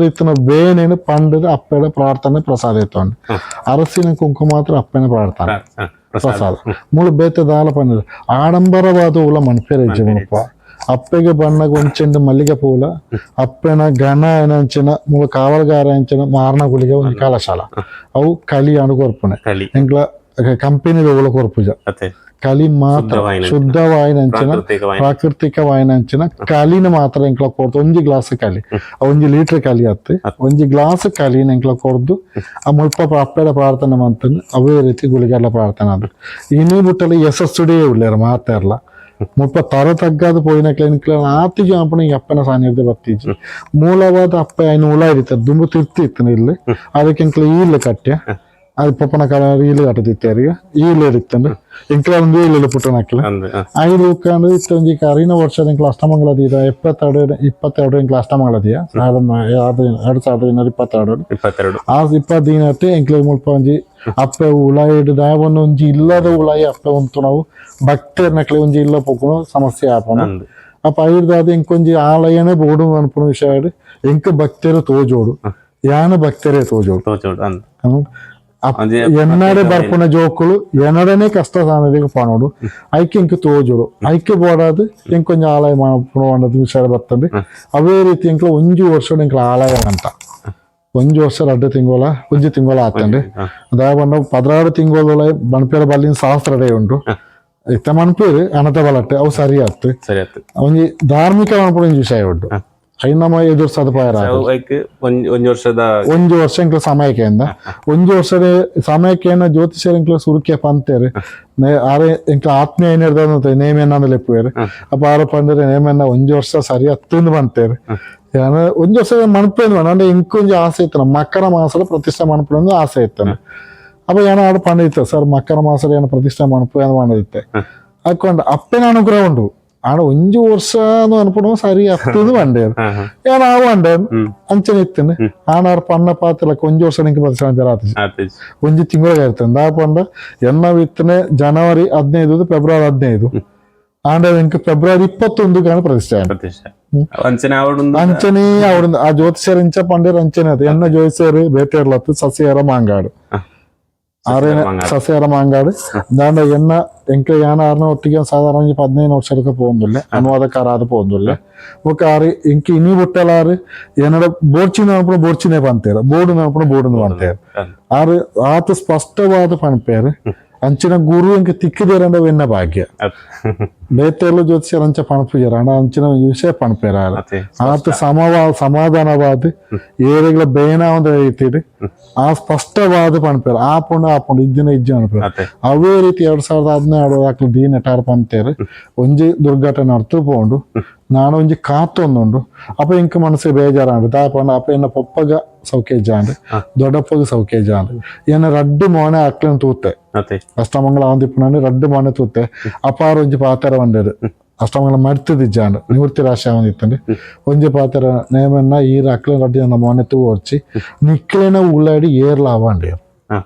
ಬೇನೇನು ಪಂಡದ ಅಪ್ಪೆಡ ಪ್ರಾರ್ಥನೆ ಪ್ರಸಾದ ಇತ್ತೊಂಡು. ಅರಸಿನ ಕುಂಕುಮ ಮಾತ್ರ ಅಪ್ಪೆನ ಪ್ರಾರ್ಥನೆ ಪ್ರಸಾದ. ಪ್ರಸಾದ. ಮುಳು ಬೇತೆ ದಾಲ ಪನ್ನೀರ್ ಆಡಂಬರವಾದ ಉಲ ಮನ್ಪೆರೆಜ್ಜಿ. ಮುಲ್ಪ ಅಪ್ಪೆಗೆ ಬಣ್ಣಗ ಒಂಚೆಂಡು ಮಲ್ಲಿಗೆ ಪೂಲ, ಅಪ್ಪೆನ ಘನ ಅಂಚಿನ ಮುಳು ಕಾವಲ್ಗಾರ ಅಂಚಿನ ಮಾರನ ಗುಳಿಗೆ ಒಂದು ಕಲಶಾಲ ಅವು ಕಲಿ ಅಣು ಕೊರ್ಪುಣೆ. ಕಲಿ. ಎಂಕ್ಲ ಕಂಪೆನಿದ ಉಲ ಕೊರ್ಪುಜ. ಅತ್ತೆ. ಕಲಿ ಮಾತ್ರ. ಶುದ್ಧವಾಯಿನ. ಶುದ್ಧವಾಯಿನ ಅಂಚಿನ. ಪ್ರಾಕೃತಿಕವಾಯಿನ. ಪ್ರಾಕೃತಿಕವಾಯಿನ ಅಂಚಿನ ಕಲಿನ ಮಾತ್ರ ಎಂಕ್ಲ ಕೊರ್ದು. ಒಂಜಿ ಗ್ಲಾಸ್ ಕಲಿ, ಒಂಜಿ ಲೀಟರ್ ಕಲಿ ಅತ್ತು, ಒಂಜಿ ಗ್ಲಾಸ್ ಕಲಿನ ಎಂಕ್ಲ ಕೊರ್ದು ಆ ಮುಲ್ಪ ಅಪ್ಪೆಡ ಪ್ರಾರ್ಥನೆ ಮಂತಂದು ಅವೇ ರೀತಿ ಗುಳಿಗೆಲ್ಲ ಪ್ರಾರ್ಥನೆ ಅದು. ಇನಿ ಬುಟ್ಟಲ ಯಶಸ್ಸುಡೇ ಉಳ್ಳೇರು ಮಾತಾರ್ಲ. ಮುಲ್ಪ ತರ ತಗ್ಗಾದ ಪೋಯಿನ ಕ್ಲಿನಿಕ್ ಆತಿಜು ಆಪಣ ಈ ಅಪ್ಪನ ಸಾನ್ನಿಧ್ಯ ಬತ್ತೀಜಿ. ಮೂಲವಾದ ಅಪ್ಪ ಐನು ಉಲ ಇರುತ್ತೆ ದುಂಬು ತಿರ್ತಿ ಇತ್ತು ಇಲ್ಲಿ. ಅದಕ್ಕೆ ಎಂಕ್ಲ ಈಲ್ ಕಟ್ಟೆ ಅದು ಪಪ್ಪನ ಕಾಲ ಈಲು ಕಟ್ಟದಿತ್ತೇರಿಗೆ ಈಲು ಇತ್ತಂಡು ಎಂಕ್ಲ ಒಂದು ಈಲು ಪುಟ್ಟನಕ್ಲೆ. ಅಂದ್. ಐದು ಉಕ್ಕಂಡು ಇತ್ತೊಂಜಿ ಕರಿನ ವರ್ಷದ ಎಂಕ್ಲ ಅಷ್ಟಮಂಗಲ ದೀದ 72 22 ಎಂಕ್ಲ ಅಷ್ಟಮಂಗಲ ದೀಯ 2222. 22. ಆ 20 ದಿನತ್ತೆ ಎಂಕ್ಲೆ ಮುಲ್ಪ ಒಂಜಿ ಅಪ್ಪೆ ಉಲಾಯಿಡ್ ದಾಯವನ್ನ ಒಂಜಿ ಇಲ್ಲದ ಉಲಾಯಿ ಅಪ್ಪೆ ಉಂತು ನಾವು ಭಕ್ತರ್ನಕ್ಲೆ ಒಂಜಿ ಇಲ್ಲ ಪೋಕುನು ಸಮಸ್ಯೆ ಆಪುಂಡು. ಅಂದ್. ಅಪ್ಪ ಐರ್ದಾದ ಎಂಕೊಂಜಿ ಆಲಯನೇ ಬೋಡು ಅನ್ಪುನ ವಿಷಯ ಎಂಕ್ ಭಕ್ತರು ತೋಜೋಡು, ಯಾನ ಭಕ್ತರೇ ತೋಜೋಡು. ತೋಚೋಡು ಅಂದ್. ಹ್ಮ್. ಒಂಜಿ ಎನ್ನಡೆ ಬರ್ಪುನ ಜೋಕುಲು ಎನ್ನಡನೆ ಕಷ್ಟ ಸಾನದಿಗೆ ಪನೋಡು ಐಕೆ ಇಂಕ್ ತೋಜೋಡು ಐಕೆ ಬೋಡಾದ್ ಎಂಕೊಂಜಿ ಆಲಯ ಮನ್ಪುನ ವಿಷಯ ಬರ್ತದೆ. ಅವೇ ರೀತಿ ಎಂಕ್ಲ ಒಂಜಿ ವರ್ಷ ಎಂಕ್ಲ ಆಲಯ ಅಂತ ಒಂಜಿ ವರ್ಷ ರಡ್ಡು ತಿಂಗಳ ಒಂಜಿ ತಿಂಗಳ ಆತಂಡೆ. ದಾಯ ಪಂಡ 16 ತಿಂಗಳ ಬಣಪೇರ ಬಲ್ಲಿನ ಶಾಸ್ತ್ರಡೇ ಉಂಟು. ಇತ್ತ ಮನ್ಪೇರು ಅನತ ಬಲಟ್ಟೆ ಅವು ಸರಿ ಆತು. ಸರಿ ಆತು. ಒಂಜಿ ಧಾರ್ಮಿಕ ಮನ್ಪುನ ಒಂಜಿ ವಿಷಯ ಉಂಟು. ಐನಮ ಎದುರ್ಸದ ಪಾಯರ. ಅವು ಐಕ್ ಒಂಜಿ ಒಂಜಿ ವರ್ಷದ ಒಂಜಿ ವರ್ಷ ಎಂಕ್ಲ ಸಮಯಕ್ಕೆ ಒಂಜಿ ವರ್ಷದ ಸಮಯಕ್ಕೆ ಜ್ಯೋತಿಷ್ಯರ ಎಂಕ್ಲ ಸುರುಕೆ ಪಂತೇರು ಆರೆ ಎಂಕ್ಲ ಆತ್ಮೀಯ ಏನಿರ್ದ ನೇಮೇನ ಲೆಪ್ಪುವೇರು. ಅಪ್ಪ ಆರ ಪಂಡರೆ ನೇಮೇನ ಒಂಜಿ ವರ್ಷ ಸರಿ ಹತ್ತೊಂದು ಬಂತೇರು. ಯಾನ ಒಂಜಿ ವರ್ಷ ಮನ್ಪೇನು ಅಂದ್ರೆ ಇಂಕೊಂಜಿ ಆಸೆ ಇತ್ತು, ಮಕರ ಮಾಸದ ಪ್ರತಿಷ್ಠೆ ಮನ್ಪುನ ಆಸೆ ಇತ್ತು. ಅಪ್ಪ ಏನ ಆಡ ಪಂಡಿತ್ತು ಸರ್ ಮಕರ ಮಾಸದ ಏನ ಪ್ರತಿಷ್ಠೆ ಮನ್ಪು ಏನು ಮಾಡಿತ್ತೆ ಹಾಕೊಂಡು ಅಪ್ಪನ ಅನುಗ್ರಹ ಉಂಟು. ಆಡ ಒಂಜಿ ವರ್ಷ ಅನ್ಪುಣ ಸರಿ ಹತ್ತದು ಬಂಡೇರು. ಏನ ಆವು ಅಂಡೆ ಅಂಚನೆ ಇತ್ತೇನೆ. ಆನಾರ್ ಪಣ್ಣ ಪಾತಿಲಕ್ಕ ಒಂಜಿ ವರ್ಷ ನಿಂಗೆ ಪ್ರತಿಷ್ಠೆ ಆತಿಜಿ. ಆತಿಜಿ. ಒಂಜಿ ತಿಂಗಳಿಗೆ ಇರ್ತದೆ. ದಾಪಂಡ ಎನ್ನ ವಿತ್ತನೆ ಜನವರಿ 15, ಫೆಬ್ರವರಿ 15. ಆಂಡ ಎಂಕ್ ಫೆಬ್ರವರಿ 21 ಗಾನ ಪ್ರತಿಷ್ಠೆ ಆಂಡ್. ಪ್ರತಿಷ್ಠೆ ಅಂಚನೆ ಅವಡು. ಅಂಚನೆ ಅವಡು ಆ ಜ್ಯೋತಿಷ್ಯರ್ ಇಂಚ ಪಂಡೇರ್ ಅಂಚನೆ ಅದು ಎನ್ನ ಜ್ಯೋತಿಷ್ಯರು ಬೇಟೇರ್ಲತ್ತು ಸಸಿಯರ ಮಾಂಗಾಡು. ಆರೇನ ಸಸ್ಯಾರ ಮಾಂಗಾಡು ದಾಂಡ ಎನ್ನ ಎಂಕ ಯಾನ ಆರ್ನ ಒಟ್ಟಿಗೆ ಸಾಧಾರಣ ಒಂಜಿ 15 ವರ್ಷಕ್ಕೆ ಪೋಂದುಲ್ಲೆ, ಅನುವಾದಕಾರ ಆದ್ ಪೋಂದುಲ್ಲೆ. ಬೊಕ್ಕ ಆರು ಎಂಕ್ ಇನಿ ಬುಟ್ಟಲಾರು ಎನ್ನಡ ಬೋರ್ಚಿನ ಅನ್ಪುನ ಬೋರ್ಚಿನೇ ಪಂತೇರು, ಬೋರ್ಡು ಅನ್ಪುನ ಬೋರ್ಡು ಪಂತೇರು. ಆರು ಆತ ಸ್ಪಷ್ಟವಾದ ಪನ್ಪೇರು. ಅಂಚಿನ ಗುರು ಎಂಕ್ ತಿಕ್ಕಿದೇರಂಡ ಎನ್ನ ಭಾಗ್ಯ. ಬೇತೆಲ್ಲ ಜ್ಯೋತಿಷ್ಯರ ಅಂಚ ಪಣಪುಜಾರ ಅಣ್ಣ, ಅಂಚಿನ ಒಂಜಿ ವಿಷಯ ಪಣಪೇರ ಆರು. ಆತ ಸಮಾಧಾನವಾದ ಏರೆಗ್ಲ ಬೇನ ಒಂದು ರೀತಿಡ್ ಆ ಸ್ಪಷ್ಟವಾದ ಪಣಪೇರು. ಆ ಪುಂಡ ಆ ಪುಂಡ ಇಜ್ಜಿನ ಇಜ್ಜಿ ಅನ್ಪೇರು. ಅವೇ ರೀತಿ 2017 ಅಕ್ಲು ದೀನ ಟಾರ್ ಪಂತೇರು. ಒಂಜಿ ದುರ್ಘಟನೆ ಅರ್ಥ ಪೋಂಡು, ನಾನು ಒಂಜಿ ಕಾತೊಂದುಂಡು. ಅಪ್ಪ ಇಂಕ ಮನಸ್ಸು ಬೇಜಾರಾಂಡು. ದಾಯ ಪಂಡ ಅಪ್ಪ ಎನ್ನ ಪೊಪ್ಪಗ ಸೌಖ್ಯ ಜಾಂಡ್, ದೊಡ್ಡಪ್ಪಗ ಸೌಖ್ಯ ಜಾಂಡ್. ಎನ್ನ ರಡ್ಡು ಮೋನೆ ಅಕ್ಲನ್ ತೂತೆ. ಅಷ್ಟಮಂಗಲ ಆವಂದಿಪ್ಪುನಾಂಡು ರಡ್ಡು ಮೋನೆ ತೂತೆ. ಅಪಾರ ಒಂಜಿ ಪಾತೆರ ಬಂದೇರು. ಅಷ್ಟಮಂಗಲ ಮಡ್ತದಿಜ್ಜಾಂಡ್, ನಿವೃತ್ತಿ ರಾಶಿ ಆವಂದಿತ್ತಂಡು. ಒಂಜಿ ಪಾತೆರ ನೇಮನ್ನ ಈರ ಅಕ್ಲನ್ ರಡ್ಡಿ ನನ್ನ ಮೋನೆ ತೂ ಒರ್ಚಿ ನಿಕ್ಲೇನ ಉಳ್ಳಾಡಿ ಏರ್ಲಾವಂಡಿ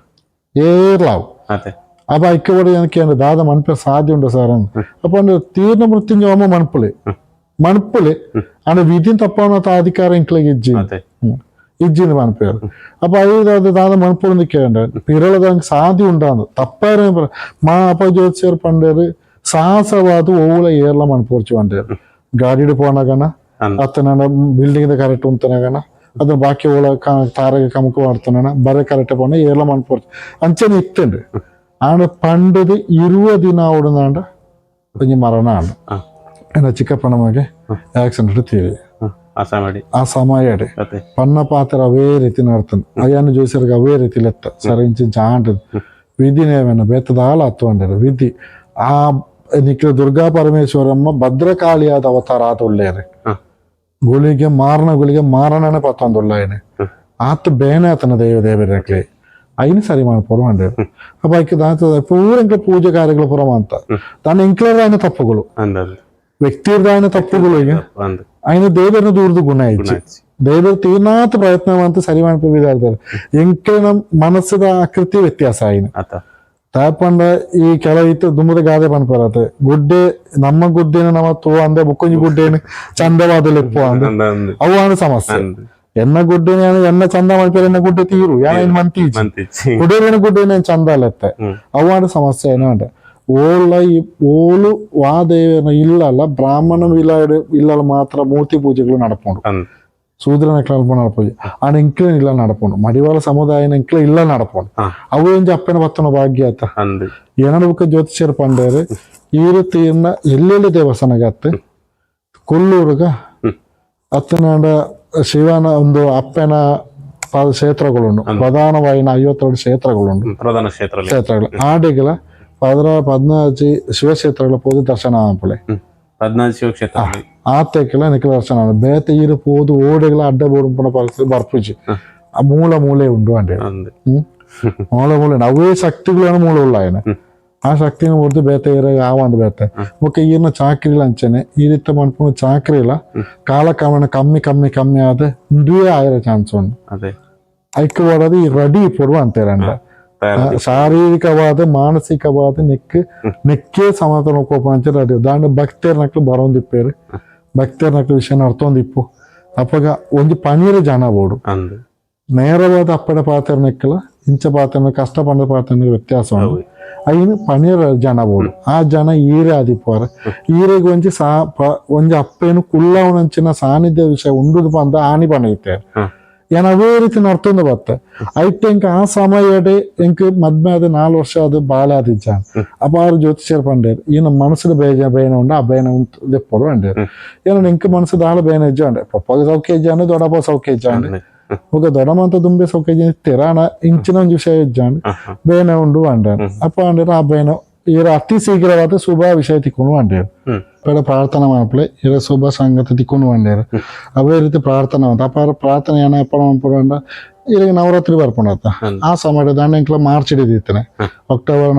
ಏರ್ಲಾವು. ಅಪ್ಪ ಐಕ್ಯ ಕೂಡ ಏನಕ್ಕೆ ದಾದ ಮನ್ಪೆ ಸಾಧ್ಯ ಉಂಟು ಸರ್. ಅಪ್ಪ ಅಂದ್ರೆ ತೀರ್ಣ ಮೃತ್ಯುಂಜಯ ಮನ್ಪುಲಿ ಮನ್ಪುಲಿ ಅಂಡ ವಿಧಿನ ತಪ್ಪವನ ಅಧಿಕಾರ ಇಂಕ್ಲೆಗ್ ಇಜ್ಜಿ ಇಜ್ಜಿಂದ ಮನ್ಪೇರು. ಅಪ್ಪ ಐದು ದಾದ ಮನ್ಪುಡು ಕೇಂದ್ರ ಪಿರಳದ ಸಾಧ್ಯ ಉಂಟಾಂದು ತಪ್ಪಾರ ಮಾ. ಅಪ್ಪ ಜ್ಯೋತಿಷ್ಯರ್ ಪಂಡೇರು ಸಾಹಸವಾದ ಓವುಲ ಏರ್ಲ ಮನ್ಪುರ್ಚು ಪಂಡೇರು. ಗಾಡಿಡ್ ಪೋನಗನ ಅತ್ತನ ಬಿಲ್ಡಿಂಗ್ ಕರೆಕ್ಟ್ ಉಂತನಗನ ಅದನ್ನ ಬಾಕಿ ಓಳ ತಾರಗೆ ಕಮುಕು ಮಾಡ್ತಾನ ಬರೆ ಕರೆಕ್ಟ್ ಪೋನ ಏರ್ಲ ಮನ್ಪುರ್ಚು ಅಂಚನೆ ಇತ್ತುಂಡು. ಆಂಡ ಪಂಡದು 20 ದಿನ ಆವಡುನಾಂಡ ಒಂಜಿ ಮರಣ ಆಂಡ. ಎನ್ನ ಚಿಕ್ಕಪ್ಪನ ಮಗೆ ಆಕ್ಸಿಡೆಂಟ್ ತೀರಿ. ಆ ಆ ಸಮಯಡ್ ಪನ್ನ ಪಾತ್ರ ಅವೇ ರೀತಿ ನಡ್ತಾನೆ. ಅಯ್ಯನ ಜೋಸಿಯರ್ಗೆ ಅವೇ ರೀತಿ ಲೆತ್ತ ಸರ್ ಇಂಚ ಇಂಚ ಆಂಡ್ ವಿಧಿನೇವನ ಬೇತದಾಲ ಹತ್ತು ವಿಧಿ. ಆ ನಿಖಿಲ ದುರ್ಗಾ ಪರಮೇಶ್ವರಮ್ಮ ಭದ್ರಕಾಳಿಯಾದ ಅವತಾರ ಆತ ಒಳ್ಳೆಯರು. ಗುಳಿಗೆ ಮಾರನ ಗುಳಿಗೆ ಮಾರಣನೆ ಪತ್ತೊಂದುಳ್ಳಾಯನೆ ಆತ ಬೇನೆ ಆತನ ದೈವ ದೇವರಕ್ಲೆ ಐನು ಸರಿ ಮಾಡ್ಪೋಡು ಅಂಡೇರು. ಅಪ್ಪ ಐಕೆ ದಾತ ಪೂರ ಎಂಕ್ಲ ಪೂಜೆ ಕಾರ್ಯಗಳು ಪೂರ ಅಂತ ತಾನು ಎಂಕ್ಲದಾಯನ ತಪ್ಪುಗಳು, ವ್ಯಕ್ತಿರ್ದಾಯನ ತಪ್ಪುಗಳು. ಈಗ ಐನ ದೇವರನ್ನ ದೂರದ ಗುಣ ಇಚ್ಚಿ ದೇವರು ತೀರ್ನಾಥ ಪ್ರಯತ್ನ ಅಂತ ಸರಿ ಮಾಡ್ಪಿದ್ದಾರೆ. ಎಂಕ್ಲಿನ ಮನಸ್ಸದ ಆಕೃತಿ ವ್ಯತ್ಯಾಸ ಆಯ್ನ ತಾಪಂಡ ಈ ಕೆಲ ಇತ್ತು ದುಂಬದ ಗಾದೆ ಪನ್ಪರತ್ತೆ ಗುಡ್ಡೆ ನಮ್ಮ ಗುಡ್ಡೆನ ನಮ್ಮ ತೂ ಅಂದೆ ಬುಕ್ಕೊಂಜಿ ಗುಡ್ಡೇನು ಚಂದವಾದ ಲೆಪ್ಪು ಅಂದೆ. ಅವು ಆಂಡ ಸಮಸ್ಯೆ. ಎನ್ನ ಗುಡ್ಡೆನ ಎನ್ನ ಚಂದ ಮನ್ಪೇರು ಎನ್ನ ಗುಡ್ಡೆ ತೀರು ಯಾನ ಮಂತೀಜಿ ಗುಡ್ಡೇನ ಗುಡ್ಡೇನ ಚಂದ ಅಲ್ಲತ್ತೆ. ಅವು ಆಂಡ ಸಮಸ್ಯೆ ಏನಂಡ ಓಲ ಈ ಓಲು ವಾದೇವನ ಇಲ್ಲಲ್ಲ ಬ್ರಾಹ್ಮಣ ಇಲ್ಲ ಇಲ್ಲಲ್ಲ ಮಾತ್ರ ಮೂರ್ತಿ ಪೂಜೆಗಳು ನಡಪುಂಡು. ಶೂದ್ರನ ಅಲ್ಪ ನಡಪುಜಿ. ಆಂಡ ಎಂಕ್ಲೆನ ಇಲ್ಲ ನಡಪುಂಡು. ಮಡಿವಾಳ ಸಮುದಾಯನ ಎಂಕ್ಲೆ ಇಲ್ಲ ನಡಪುಂಡು. ಅವು ಒಂಜಿ ಅಪ್ಪನ ಬತ್ತನ ಭಾಗ್ಯ ಆತ. ಏನಡ ಬುಕ್ಕ ಜ್ಯೋತಿಷ್ಯರು ಪಂಡೇರು ಈ ರೀತಿಯನ್ನ ಎಲ್ಲೆಲ್ಲಿ ದೇವಸ್ಥಾನಗತ್ತೆ ಕೊಲ್ಲೂರುಗ ಅತ್ತನಾಂಡ ಶಿವನ ಒಂದು ಅಪ್ಪನ ಕ್ಷೇತ್ರಗಳುಂಡು. ಪ್ರಧಾನವಾಯಿನ 52 ಕ್ಷೇತ್ರಗಳುಂಡು. ಪ್ರಧಾನ ಕ್ಷೇತ್ರ ಕ್ಷೇತ್ರಗಳು ಆಡಿಗಳ 14 ಶಿವಕ್ಷೇತ್ರಗಳ ಪೋದು ದರ್ಶನ ಆಪುಲೆ. 14 ಶಿವಕ್ಷೇತ್ರ. ಆತೆಕ್ಲ ನಿಕ್ಲ ದರ್ಶನ ಬೇತೆ ಈರು ಪೋದು ಓಡೆಗಳ ಅಡ್ಡ ಬೋಡು ಪರಿಸ್ಥಿತಿ ಬರ್ಪುಜಿ. ಆ ಮೂಲ ಮೂಲೆ ಉಂಡು ಅಂಡೆ ಮೂಲ ಮೂಲೆ ಅವೇ ಶಕ್ತಿಗಳನ್ನು ಮೂಲ ಉಳ್ಳಾಯನ. ಆ ಶಕ್ತಿನ ಹೊರತು ಬೇತೆ ಇರ ಆವಂದು ಬೇತೆ ಬೊಕ್ಕ ಈರ್ನ ಚಾಕ್ರಿಲ ಅಂಚನೆ ಈ ರೀತಿ ಮನ್ಪುನ ಚಾಕ್ರಿಲ ಕಾಲ ಕ್ರಮೇಣ ಕಮ್ಮಿ ಕಮ್ಮಿ ಕಮ್ಮಿ ಆದ ಇಂದುವೇ ಆಯಿರ ಚಾನ್ಸ್ ಉಂಡು. ಐಕ್ ಓಡೋದು ಈ ರೆಡಿ ಇಪ್ಪೊಡು ಅಂತೀರಂಡ. ಶಾರೀರಿಕವಾದ ಮಾನಸಿಕವಾದ ನೆಕ್ ನೆಕ್ಕೇ ಸಮಾಧಾನ ಕೋಪ ರೆಡಿ ದಾಂಡ ಭಕ್ತರ್ ನಕ್ಲು ಬರೋಂದಿಪ್ಪೇರು ಭಕ್ತರ್ ನಕ್ಲು ವಿಷಯ ನಡ್ತೊಂದಿಪ್ಪು. ಅಪ್ಪಗ ಒಂಜಿ ಪನೀರ್ ಜನ ಬೋಡು ನೇರವಾದ ಅಪ್ಪಡ ಪಾತ್ರ ನೆಕ್ಕಲ ಇಂಚ ಪಾತ್ರ ಕಷ್ಟ ಪಂಡ ಪಾತ್ರ ವ್ಯತ್ಯಾಸ ಉಂಡು. ಐನು ಪನೀರ್ ಜನ ಬೋಡು ಆ ಜನ ಈರೆ ಆದಿಪ್ಪುವಾರ ಈರೆಗ್ ಒಂಜಿ ಸಾ ಒಂಜಿ ಅಪ್ಪೇನು ಕುಲ್ಲವನಂಚಿನ ಸಾನ್ನಿಧ್ಯ ವಿಷಯ ಉಂಡುದು ಪಂದ ಆಣಿ ಪಣೈತೇರು. ಏನ್ ಅವೇ ರೀತಿ ನಡ್ತೊಂದು ಬತ್ತೆ ಐಟ್ ಎಂಕ್ ಆ ಸಮಯಡೆ ಎಂಕ್ ಮದ್ಮೆ ಆದ 4 ವರ್ಷ ಅದು ಬಾಳೆ ಆದಿಜ್ಜ. ಅಪ್ಪ ಆರು ಜ್ಯೋತಿಷ್ಯರ್ ಪಂಡೇರು ಈನ ಮನಸ್ಸುದ ಬೇಜ ಬೇನ ಉಂಡು ಆ ಬೇನ ದೆಪ್ಪೊಡು ಪಂಡೇರು. ಏನ ಎಂಕ್ ಮನಸ್ಸು ದಾಳ ಬೇನ ಇಜ್ಜ ಅಂಡೆ ಪಪ್ಪಗ ಸೌಖ್ಯ ಇಜ್ಜಾಂಡು ದೊಡ್ಡಪ್ಪ ಸೌಖ್ಯ ಇಜ್ಜಾಂಡು ಬೊಕ ದೊಡ್ಡಮಂತ ದುಂಬೆ ಸೌಖ್ಯ ಇಜ್ಜ ಇತ್ತೆರ್. ಆಂಡ ಇಂಚಿನ ಒಂಜಿ ವಿಷಯ ಇಜ್ಜಾಂಡು ಬೇನೆ ಉಂಡು ಪಂಡೇರು. ಅಪ್ಪ ಅಂಡೇರು ಆ ಬೇನ ಈರ ಅತಿ ಶೀಘ್ರವಾದ ಶುಭ ವಿಷಯ ತಿಕ್ಕೊಂಡು ಪಂಡೇರು. ಬೇಡ ಪ್ರಾರ್ಥನೆ ಮನ್ಪುಲೆ ಇರ ಶುಭ ಸಂಗತಿ ತಿಕ್ಕೊಂಡು ಪಂಡೇರು. ಅವೇ ರೀತಿ ಪ್ರಾರ್ಥನೆ ಅಂತ ಅಪ್ಪ ಪ್ರಾರ್ಥನೆ ಏನ ಎಪ್ಪ ಮನ್ಪುಂಡ ಇರಗ ನವರಾತ್ರಿ ಬರ್ಪುಂಡತ್ತ. ಆ ಸಮಯ ದಾಂಡ ಎಂಕ್ಲ ಮಾರ್ಚ್ ಹಿಡಿದಿತ್ತನೆ ಅಕ್ಟೋಬರ್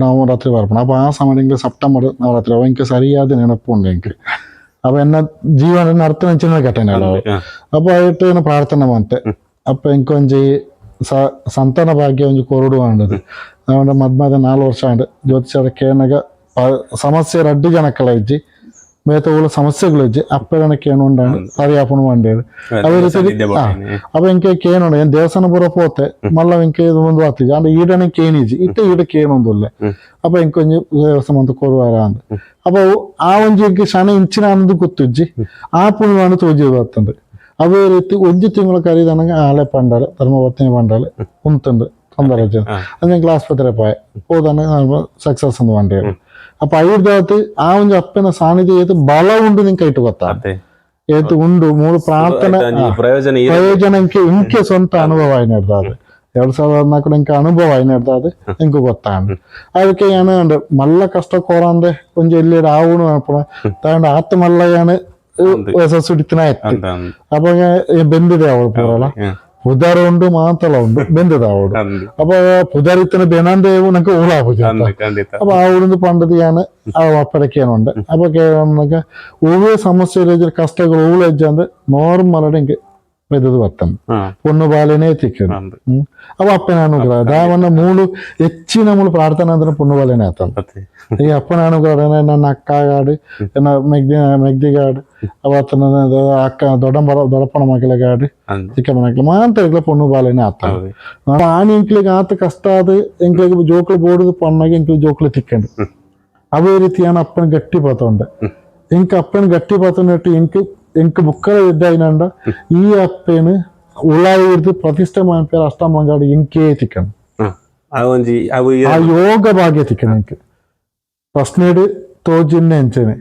ನವರಾತ್ರಿ ಬರ್ಪುಂಡು. ಅಪ್ಪ ಆ ಸಮಯ ಎಂಕ್ಲ ಸೆಪ್ಟೆಂಬರ್ ನವರಾತ್ರಿ ಅವ ಎಂಕ್ ಸರಿಯಾದ ನೆನಪು ಉಂಡು ಎಂಕ್. ಅವ ಎನ್ನ ಜೀವನ ನರ್ತನ ಘಟನೆ ಅಲ್ಲ. ಅಪ್ಪ ಐಟ್ ಏನ ಪ್ರಾರ್ಥನೆ ಮಂತೆ ಅಪ್ಪ ಎಂಕೊಂಜಿ ಸಂತಾನ ಭಾಗ್ಯ ಒಂಜಿ ಕೊರಡು ಅಂಡದು. ನಾವಂಡ ಮದ್ಮದ 4 ವರ್ಷ ಆಂಡ್ ಜ್ಯೋತಿಷ್ಯರ ಕೇನಗ ಸಮಸ್ಯೆ ರಡ್ಡು ಜನಕ್ಕಲ ಇಜ್ಜಿ ಬೇತೆ ಉള്ള ಸಮಸ್ಯೆಗಳು ಇಜ್ಜಿ ಅಪ್ಪೆರಣ ಕೇನುಂಡಾಂಡ್ ಸರಿ ಆಪುಂಡು ಪಂಡೇರು. ಅದೇ ರೀತಿ ಅವ ಎಂಕೆ ಕೇನುಂಡು ಏನ್ ದೇವಸ್ಥಾನ ಪೂರ ಪೋತೆ ಮಲ್ಲ ಎಂಕೆ ಒಂದು ಆತಿಜಿ ಅಂಡ ಈಡನೆ ಕೇನಿಜಿ ಇತ್ತೆ ಈಡ ಕೇನೊಂದುಲ್ಲೆ. ಅಪ್ಪ ಎಂಕೊಂಜಿ ದೇವಸ್ಥಾನ ಮಂತ್ ಕೊರುವಾರ ಅಂದ್. ಅಪ್ಪ ಆ ಒಂಜಿ ಎಂಕೆ ಶನಿ ಇಂಚಿನ ಅಂದು ಗೊತ್ತುಜ್ಜಿ ಆ ಪುಣ್ಯವಾನ ತೋಜಿ ಬರ್ತಂಡು. ಅದೇ ರೀತಿ ಒಂಜಿ ತಿಂಗಳ ಕರೀದನಗ ಆಲೆ ಪಂಡಾಲೆ ಧರ್ಮಪತ್ನಿ ಪಂಡಾಲೆ ಉಂತುಂಡು ತೊಂದರೆ ಅದು ಎಂಕ್ಲ ಆಸ್ಪತ್ರೆ ಪಾಯ ಹೋದನ ಸಕ್ಸಸ್ ಅಂದ್ ಪಂಡೇರು. ಅಪ್ಪ ಐರ್ದಾತ್ ಆ ಒಂಜಿ ಅಪ್ಪನ ಸಾನ್ನಿಧ್ಯ ಏತ್ ಬಲ ಉಂಡು ನಿಂಗೆ ಕೈಟು ಗೊತ್ತಾ ಏತ್ ಉಂಡು ಮೂಲು ಪ್ರಾರ್ಥನೆ ಪ್ರಯೋಜನ ಪ್ರಯೋಜನ ಇಂಕೆ ಇಂಕೆ ಸ್ವಂತ ಅನುಭವ ಆಯ್ನಡ್ದಾದು 2014 ಇಂಕೆ ಅನುಭವ ಆಯ್ನಡ್ದಾದು ಇಂಕು ಗೊತ್ತಾಂಡ್. ಅದಕ್ಕೆ ಏನ ಮಲ್ಲ ಕಷ್ಟ ಕೋರಂದೆ ಒಂಜಿ ಎಲ್ಲಿ ಆವುನು ಅನ್ಪುಣ ತಾಂಡ ಆತ್ ಮಲ್ಲ ಯಾನ್ ಸುಡಿತಿನ ಎತ್ತು. ಅಪ್ಪ ಬೆಂದಿದೆ ಅವಳು ಪೂರಲ ಪುದರ್ ಉಂಡು ಮಾತಲ ಉಂಡು ಬೆಂದದ ಅವಳು. ಅಪ್ಪ ಪುದರ್ ಇತ್ತನ ಬೆನಂದೆ ನಂಗೆ ಊಳ ಆಪುಜಿ. ಅಪ್ಪ ಆ ಊರಿಂದ ಪಂಡದು ಯಾನ್ ಆ ಅಪ್ಪಡಕ್ಕೆ ಉಂಡು. ಅಪ್ಪ ಕೇಳಕ ಹೂವೇ ಸಮಸ್ಯೆ ಕಷ್ಟಗಳು ಊಳ ಹೆಜ್ಜೆ ಅಂದ್ರೆ ನಾರ್ಮಲ್ ಇಂಕೆ ಬೆದದು ಬರ್ತಂಡು ಪೊಣ್ಣು ಬಾಲೆನೇ ತಿಕ್ಕದು. ಅವ ಅಪ್ಪನ ಅನುಗ್ರಹ ದಾವನ್ನ ಮೂಲು ಹೆಚ್ಚಿನ ಮೂಲು ಪ್ರಾರ್ಥನೆ ಅಂದ್ರೆ ಪೊಣ್ಣು ಬಾಲೆನೇ ಆತಂದು. ಈ ಅಪ್ಪನ ಅನುಗ್ರಹ ನನ್ನ ಅಕ್ಕ ಗಾಡು ನನ್ನ ಮೆಗ್ದಿ ಮೆಗ್ದಿಗಾಡು ಅವತ್ತನ ಅಕ್ಕ ದೊಡ್ಡಂಬ ದೊಡ್ಡಪ್ಪನ ಮಕ್ಕಳಿಗಾಡು ಚಿಕ್ಕಮ್ಮನ ಮಕ್ಕಳು ಮಾಂತ ಪೊಣ್ಣು ಬಾಲೆನೇ ಆತ. ಆನಿ ಎಂಕ್ಲಿಗೆ ಆತ ಕಷ್ಟ ಆದ ಎಂಕ್ಲಿಗೆ ಜೋಕ್ಲು ಬೋಡುದು ಪಣ್ಣಾಗ ಎಂಕ್ಲಿಗೆ ಜೋಕ್ಲು ತಿಕ್ಕಂಡು. ಅದೇ ರೀತಿ ಏನ ಅಪ್ಪನ ಗಟ್ಟಿ ಪಾತೊಂಡೆ ಎಂಕ್ ಅಪ್ಪನ ಗಟ್ಟಿ ಪಾತೊಂಡಿಟ್ಟು ಎಂಕ್ ಎಂಕ್ ಬುಕ್ಕಲ ಇದ್ದಾಯಿನಂಡ ಈ ಅಪ್ಪೇನು ಉಳಾಯಿ ಪ್ರತಿಷ್ಠೆ ಮಾನ್ಪೇರು ಅಷ್ಟಮಂಗಾಡು ಎಂಕೇ ತಿಕ್ಕಂಡು. ಆ ಯೋಗ ಭಾಗ್ಯ ತಿಕ್ಕಣ ಎಂಕ್ ಪ್ರಶ್ನೆಡು ತೋಜಿನ್ನೆ ಅಂಚನೆ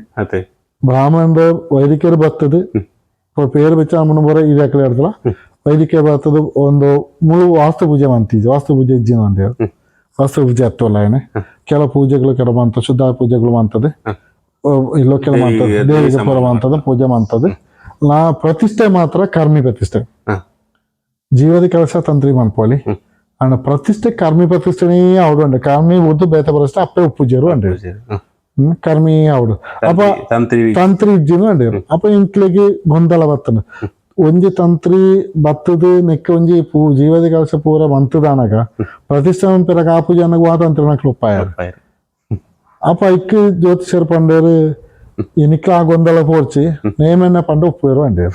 ಬ್ರಾಹ್ಮಣರ ವೈದಿಕರು ಬರ್ತದೆ പേര് വെച്ച് നമ്മൾ ಪೂರ ಇದಾಕಲೆ ಇರ್ತಲ್ಲ ವೈದಿಕ ಬರ್ತದೆ ಒಂದು ಮುಳು ವಾಸ್ತು ಪೂಜೆ ಮಂತಿದ್ವಿ. ವಾಸ್ತು ಪೂಜೆ ಇಜ್ಜಿನ ಅಂತ ವಾಸ್ತು ಪೂಜೆ ಹತ್ತಲ್ಲ ಏನೆ ಕೆಲವು ಪೂಜೆಗಳು ಕೆಲವು ಮಂತ ಶುದ್ಧ ಪೂಜೆಗಳು ಮಂತದೆ ಇಲ್ಲೋ ಕೆಲವು ಮಂತದೆ ದೇವಿಗೆ ಪೂರ ಮಂತದೆ ಪೂಜೆ ಮಂತದೆ. ನಾ ಪ್ರತಿಷ್ಠೆ ಮಾತ್ರ ಕರ್ಮಿ ಪ್ರತಿಷ್ಠೆ ಜೀವದ ಕೆಲಸ ತಂತ್ರಿ ಮನ್ಪೋಲಿ ಅಂಡ್ ಪ್ರತಿಷ್ಠೆ ಕರ್ಮಿ ಪ್ರತಿಷ್ಠೆನೇ ಅವಡು ಉಂಟು. ಕರ್ಮಿ ಉದ್ದು ಬೇತ ಪ್ರತಿಷ್ಠೆ ಅಪ್ಪೆ ಉಪ್ಪುಜರು ಅಂಡ್ ಕರ್ಮಿ ಅವಡು ಅಪ್ಪ ತಂತ್ರಿ ಇಜ್ಜಿನ ಅಂಡೇರು. ಅಪ್ಪ ಇಂಕ್ಲಿಗೆ ಗೊಂದಲ ಬರ್ತದೆ. ಒಂಜಿ ತಂತ್ರಿ ಬತ್ತದ ನೆಕ್ಕ ಒಂಜಿ ಪೂ ಜೀವದ ಕೆಲಸ ಪೂರ ಮಂತದಾನಗ ಪ್ರತಿಷ್ಠೆ ಪಿರಗ ಆ ಪೂಜೆ ಅನ್ನಾಗ ವಾ ತಂತ್ರಿ ನಕ್ಲು ಉಪ್ಪಾಯ. ಅಪ್ಪ ಇಕ್ ಜ್ಯೋತಿಷರ್ ಪಂಡೇರು എനിക്ക് ಆ ಗೊಂದಲ ಪೋರ್ಚಿ ನೇಮನ್ನ ಪಂಡ ಉಪ್ಪುವೇರು ಅಂಡೇರು.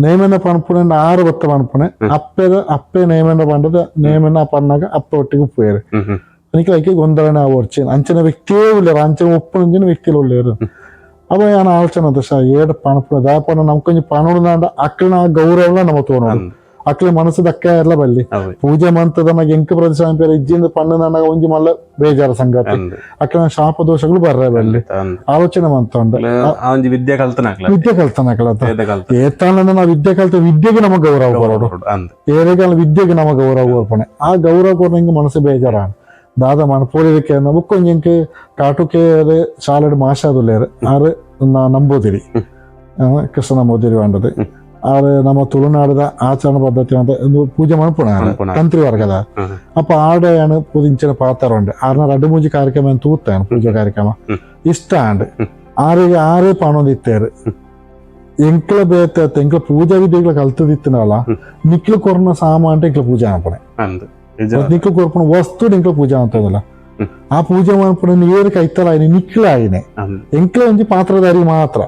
ನೇಮನ್ನ ಪನ್ಪುನೆ ಆರು ಬತ್ತ ಪನ್ಪುನೆ ಅಪ್ಪೆದ ಅಪ್ಪೆ ನೇಮನ್ನ ಪಂಡದ ನೇಮನ್ನ ಪನ್ನಾಗ ಅಪ್ಪ ಒಟ್ಟಿಗೆ ಉಪ್ಪುವೇರು. എനിക്ക് ಲೈಕ್ ಗೊಂದಲನೆ ಆವರ್ಚಿ ಅಂಚಿನ ವ್ಯಕ್ತಿಯೇ ಉಳ್ಳೇರು ಅಂಚಿನ ಉಪ್ಪುನಂಚಿನ ವ್ಯಕ್ತಿలు ಉಳ್ಳೇರು. ಅವ ಯಾನ್ ಆಲೋಚನೆ ದಶ ಏಡ್ ಪಣಪುನ ದಾಪನ ನಮ್ಕೊಂಜಿ ಪಣುದಾಂಡ ಅಕ್ಲಿನ ಗೌರವಲ ನಮ ತೋಣೋಡು ಅಕ್ಲೆ ಮನಸ್ಸು ದಕ್ಕ ಇರ್ಲ ಬಲ್ಲಿ ಪೂಜೆ ಮಂತದ ಎಂಕ್ ಪ್ರದೇಶ ಪೇರ ಇಜ್ಜಿಂದ ಪಣ್ಣುದಾಂಡ ಒಂಜಿ ಮಲ್ಲ ಬೇಜಾರ ಸಂಗತಿ ಅಕ್ಲಿನ ಶಾಪ ದೋಷಗಳು ಬರ್ರ ಬಲ್ಲಿ ಆಲೋಚನೆ ಮಂತ ಉಂಡು. ವಿದ್ಯೆ ಕಲ್ತನ ವಿದ್ಯೆ ಕಲ್ತನ ಏತಾನ ನಾವು ವಿದ್ಯೆ ಕಲ್ತ ವಿದ್ಯೆಗೆ ನಮ ಗೌರವ ಕೊರೋಡು ಏರೆಗಾಲ ವಿದ್ಯೆಗೆ ನಮ ಗೌರವ ಕೊರ್ಪಣೆ ಆ ಗೌರವ ಕೊರ್ನ ಹಿಂಗೆ ಮನಸ್ಸು ಬೇಜಾರ ದಾದ ಮನಪೋಲಿದಕ್ಕೆ ಬುಕ್ಕೊಂಜಿ ಎಂಕ್ ಕಾಟುಕೇರು ಶಾಲೆಡ್ ಮಾಷಾದುಲ್ಲೇರು ಆರು ನಂಬೂದಿರಿ ಕೃಷ್ಣ ನಂಬೂದಿರಿ വേണ്ടത് ಆರು ನಮ್ಮ ತುಳುನಾಡದ ಆಚರಣೆ ಪದ್ಧತಿ ಅಂತ ಒಂದು ಪೂಜೆ ಮನ್ಪುಣ ತಂತ್ರಿ ವರ್ಗದ. ಅಪ್ಪ ಆಡೆയാണ് ಪೂಜಿಂಚಿನ ಪಾತ್ರ ಉಂಡು ಆರ್ನ ರಡ್ಡು ಮೂಜಿ ಕಾರ್ಯಕ್ರಮ ತೂತಾನು ಪೂಜಾ ಕಾರ್ಯಕ್ರಮ ಇಷ್ಟ ಆಂಡ್ ಆರಿಗೆ ಆರೇ ಪಣೊಂದು ಇತ್ತೇರು ಎಂಕ್ಲ ಬೇತ ಎಂಕ್ಲ ಪೂಜಾ ವಿಧಿಗಳ ಕಲ್ತದಿತ್ತನಲ್ಲ ನಿಕ್ಲು ಕೊರ್ನ ಸಾಮಾನ್ ಎಂಕ್ಲ ಪೂಜೆ ಅನ್ಪಣೆ ನಿಕ್ಲು ಕೊರ್ಪಣ ವಸ್ತು ಎಂಕ್ಲ ಪೂಜೆ ಅಂತದಲ್ಲ ಆ ಪೂಜೆ ಮನ್ಪುಣ ಏರು ಕೈತಲ ಆಯ್ನೆ ನಿಕ್ಲ ಆಯ್ನೆ ಎಂಕ್ಲ ಒಂಜಿ ಪಾತ್ರಧಾರಿ ಮಾತ್ರ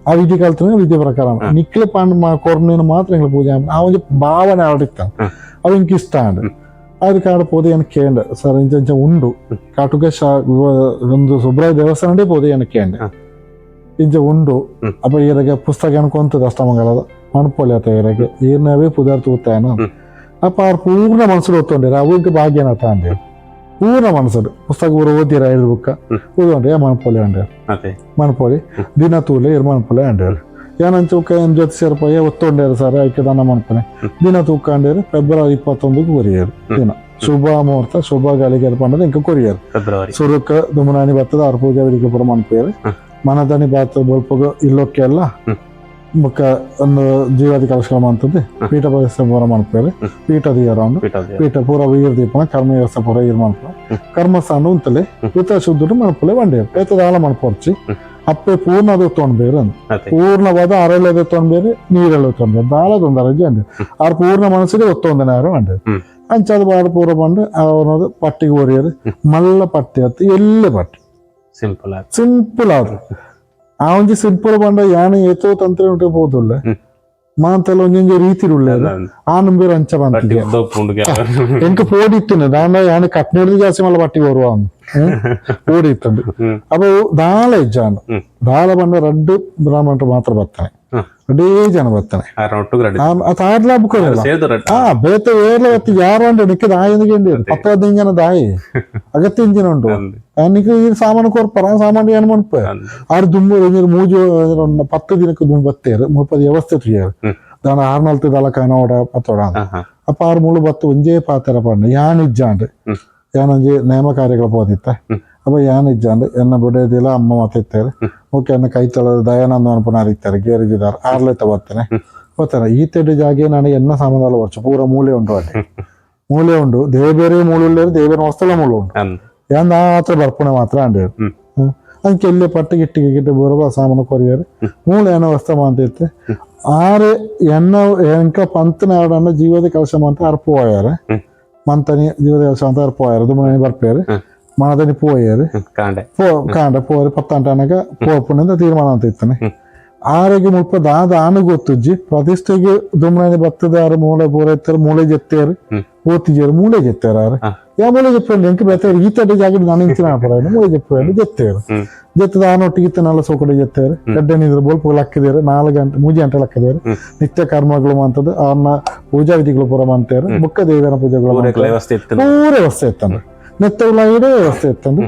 ಆ ವಿಧಿ ಕಲ್ತನ ವಿಧಿ ಪ್ರಕಾರ ನಿಕ್ಲ ಪಾಂಡ್ ಕೊರ್ನೇನು ಮಾತ್ರ ಎಂಕ್ಲ ಪೂಜೆ ಆ ಒಂಜಿ ಭಾವನೆ ಆಡಿತ್ತ ಅದು ಎಂಕ್ ಇಷ್ಟ ಆಂಡ್ ಅವ್ರಿಗೆ ಕಾಡ ಪೋದೆ எனக்கு ಕೇಂಡ ಸರ್ ಇಂಚ ಇಂಚ ಉಂಡು ಕಾಟುಗೆ ಒಂದು ಸುಬ್ರಾಯ ದೇವಸ್ಥಾನಡೇ ಪೋದೆ எனக்கு ಕೇಂಡ ಇಂಚ ಉಂಡು. ಅಪ್ಪ ಈರಗೆ ಪುಸ್ತಕ ಅನ್ಕೊಂತದ ಅಷ್ಟಮಂಗಲದ ಮನ್ಪೊಲೆ ಆತ ಈರಗೆ ಈರ್ನವೇ ಪುದಾರ್ ತೂತಾನು. ಅಪ್ಪ ಅವ್ರು ಪೂರ್ಣ ಮನಸ್ಸು ಒತ್ತೊಂಡಿರ ಅವು ಇಂಕ ಭಾಗ್ಯನ ತಾಂಡಿ ಪೂರ್ಣ ಮನಸ್ಸು ಪುಸ್ತಕ ಪೂರ ಓದಿರ ಐದು ಬುಕ್ಕ ಓದೊಂಡ್ರೆ ಮನ್ಪೊಲೆ ಅಂಡೇರು ಮನ್ಪೊಲಿ ದಿನ ತೂಲೆ ಇರ್ ಮನ್ಪೊಲೆ ಅಂಡೇರು ಏನಂಚ ಉಕ್ಕ ಏನ್ ಜೊತೆ ಸೇರ್ಪಯ್ಯ ಒತ್ತೊಂಡೇರು ಸರ್ ಐಕೆ ದಾನ ಮನ್ಪನೆ ದಿನ ತೂಕಂಡೇರು ಫೆಬ್ರವರಿ 21 ಕೊರಿಯರು ದಿನ ಶುಭ ಮುಹೂರ್ತ ಶುಭ ಗಳಿಗೆ ಪಂಡದ ಇಂಕ ಕೊರಿಯರು ಫೆಬ್ರವರಿ ಸುರುಕ ದುಮನಾನಿ ಬತ್ತದ ಆರು ಪೂಜೆ ವಿಧಿಗೆ ಪೂರ ಮನ್ಪೇರು ಮನದನಿ ಬಾತ ಬೊಲ್ಪಗ ಇಲ್ಲೊಕ್ಕೆಲ್ಲ ಬೊಕ್ಕ ಒಂದು ಜೀವಾದಿ ಕಲಶಕ್ರಮ ಅಂತದ್ದು ಪೀಠ ಪ್ರದೇಶ ಪೂರ ಮನ್ಪೇರು ಪೀಠ ದಿಯರೌಂಡ್ ಪೀಠ ಪೂರ ವೀರ್ ದೀಪನ ಕರ್ಮ ವ್ಯವಸ್ಥೆ ಪೂರ ಈರ್ ಮನ್ಪುನ ಕರ್ಮಸ್ಥಾನ ಉಂತಲೆ ಕೃತ ಶುದ್ಧರು ಮನ್ಪುಲೆ ಬಂಡೇರು ಪೇತದ ಆಲ ಮನ್ಪೊರ್ಚಿ ಅಪ್ಪೆ ಪೂರ್ಣ ಅದು ತೊಗೊಂಡ್ಬೇರು ಅಂದ್ ಪೂರ್ಣವಾದ ಅರಳೆದ ತೊಗೊಂಡ್ಬೇರು ನೀರೆಲ್ಲ ತೊಗೊಂಡ್ಬೇರು ದಾಳದೊಂದು ಅರಜಿ ಅಂದೆ ಆರ್ ಪೂರ್ಣ ಮನಸ್ಸಿಗೆ ಒತ್ತೊಂದನಾರು ಅಂಡೆ. ಅಂಚಾದ ಬಾಡ ಪೂರ ಬಂದು ಅವನದು ಪಟ್ಟಿಗೆ ಒರಿಯೋದು ಮಲ್ಲ ಪಟ್ಟಿ ಅತ್ತು ಎಲ್ಲ ಪಟ್ಟಿ. ಸಿಂಪಲ್ ಆದ್. ಸಿಂಪಲ್ ಆದ ಆ ಒಂಜಿ ಸಿಂಪಲ್ ಬಂಡ ಯಾನ ಏತೋ ತಂತ್ರ ಉಂಟು ಪೋದುಲ್ಲ. ಮಾಂತೆಲ್ಲ ಒಂಜೊಂಜಿ ರೀತಿ ಉಳ್ಳೇದು. ಆ ನಂಬಿರ ಅಂಚ ಪಟ್ಟಿ ಬಂತಿಗೆ ಉದ್ದ ಉಪ್ಪುಂಡು ಕೆಲವು. ಎಂಕ್ ಪೋಡಿತ್ತಿನ ದಾಂಡ ಯಾನ ಕಟ್ನೇರ್ದು ಜಾಸ್ತಿ ಮಲ್ಲ ಪಟ್ಟಿ ಬರುವ ಓಡಿತ್ತಂಡು. ಅപ്പൊ ದಾಲ ಇಜ್ಜಾಂಡ. ದಾಲ ಬಂಡ ರಡ್ಡು ಬ್ರಾಹ್ಮಣರು ಮಾತ್ರ ಬರ್ತಾನೆ. ರಡ್ಡೇ ಜನ ಬರ್ತಾನೆ. ಆರ್ನ ಒಟ್ಟುಗು ರಡ್ಡ್. ತಾಡ್ಲಾ ಬುಕ್ಕಲ್ಲ. ಸೇರ್ದು ರಡ್ಡ್. ಆ ಬೇತೆ ಏರ್ಲ ಬತ್ತಿ ಯಾರು ಅಂಡ ನಿಕ್ಕ ದಾಯಿ ಎಂದಿಗೆ 10-15 ಜನ ದಾಯಿ ಅಗತ್ಯ ಇಂಜಿನ ಉಂಟು. ನಿಕ್ಕ ಈ ಸಾಮಾನು ಕೊರ್ಪರ ಆ ಸಾಮಾನು ಏನು ಮನ್ಪೆ. ಆರು ದುಂಬು ಒಂಜಿ ಮೂಜಿ 10 ದಿನಕ್ಕೆ ದುಂಬು ಬತ್ತೇರು ಮುಪ್ಪದ ವ್ಯವಸ್ಥೆ ತುಯ್ಯಾರು. ದಾನ ಆರ್ನಲ್ತು ದಲ ಕನೋಡ ಪತ್ತೋಡ. ಹಾ, ಹಾ. ಅಪ್ಪ ಆರು ಮುಳು ಬತ್ತು ಒಂಜೇ ಪಾತ್ರ ಪಂಡ ಯಾನ್ ಇಜ್ಜಾಂಡ್. ಯಾನೊಂಜಿ ನೇಮ ಕಾರ್ಯಗಳ ಪೋದಿತ್ತ. ಅಪ್ಪ ಯಾನ್ ಇಜ್ಜಾಂಡ್ ಎನ್ನ ಬಿಡೋದಿಲ್ಲ ಅಮ್ಮ ಮತ್ತಿತ್ತಾರೆ. ಓಕೆ ಎನ್ನ ಕೈ ತೊಳೆದು ದಯಾನಂದ ಅನ್ಪನಾರ್ ಇತ್ತಾರೆ ಗೇರಿಜಿದಾರ್ ಆರ್ಲೆತ್ತ ಬರ್ತಾನೆ ಬರ್ತಾನೆ ಈ ತೆಡ್ಡು ಜಾಗೆ ನಾನು ಎನ್ನ ಸಾಮಾನು ವರ್ಷ ಪೂರ ಮೂಲೆ ಉಂಟು ಅಲ್ಲಿ ಮೂಲೆ ಉಂಡು ದೇಬೇರೆ ಮೂಲೆ ಉಳ್ಳೇರು ದೇಬೇರೆ ವಸ್ತುಲ ಮೂಲೆ ಉಂಟು. ಯಾನ್ ಮಾತ್ರ ಬರ್ಪುಣೆ ಮಾತ್ರ ಅಂಡೇರು. ಅಂಕೆ ಎಲ್ಲೆ ಪಟ್ಟು ಗಿಟ್ಟಿಗೆ ಗಿಟ್ಟು ಬರುವ ಸಾಮಾನು ಕೊರಿಯರು ಮೂಲೆ ಏನೋ ವಸ್ತು ಮಾಂತಿತ್ತು ಆರು ಎನ್ನ ಎಂಕ ಪಂತನ ಆಡಣ್ಣ ಜೀವದ ಕಲಶ ಅಂತ ಆರು ಪೋಯಾರ. ಮಂತನಿ ಜೀವದ ಕಲಶ ಅಂತ ಆರು ಪೋಯಾರ ದುಮ್ಮನಿ ಬರ್ಪೇರು. ಮಾದನಿ ಪೋಯಾರು. ಕಾಂಡೆ. ಪೋ ಕಾಂಡ ಪೋರು ಪತ್ತಾಂಟನಗ ಪೋಪುಣಿಂದ ತೀರ್ಮಾನ ಅಂತ ಇತ್ತಾನೆ. ಆರೋಗ್ಯ ಮುಲ್ಪ ದಾದ ಆನು ಗೊತ್ತುಜ್ಜಿ ಪ್ರತಿಷ್ಠೆಗೆ ದುಮ್ಮನಿ ಬತ್ತದ ಆರು ಮೂಲೆ ಪೂರ ಇತ್ತಾರೆ ಮೂಲೆ ಜೆತ್ತೇರು. ಓತಿಜೇರು ಮೂಲೆ ಜೆತ್ತೇರು ಆರು. ಯಾ ಮೂಲೆ ಜೆಪ್ಪಂಡು ಎಂಕ ಬೇತೆ ಈ ತಡೆ ಜಾಗ ನಾನು ಇಂಚಿನ ಪಡ ಮೂಲೆ ಜೆಪ್ಪಂಡು ಜೆತ್ತೇರು. ಜೆತ್ತದ ಆನೊಟ್ಟಿಗೆ ಇತ್ತ ನಲ್ಲ ಸೋಕಡೆ ಜೆತ್ತೇರು ಗಡ್ಡೆ ನೀರು ಬೋಲ್ಪು ಲಕ್ಕಿದೇರು 4 ಗಂಟೆ 3 ಗಂಟೆ ಲಕ್ಕಿದೇರು. ನಿತ್ಯ ಕರ್ಮಗಳು ಮಂತದ್ದು ಅವ್ರನ್ನ ಪೂಜಾ ವಿಧಿಗಳು ಪೂರ ಮಂತೇರು ಮುಕ್ಕ ದೇವನ ಪೂಜೆಗಳು ಪೂರ ಮಂತೇರು. ವ್ಯವಸ್ಥೆ ಇತ್ತು. ಪೂರ ವ್ಯವಸ್ಥೆ ಇತ್ತಂದು ನೆತ್ತ ಉಲಾಯಿಡೇ ವ್ಯವಸ್ಥೆ ಇತ್ತಂದು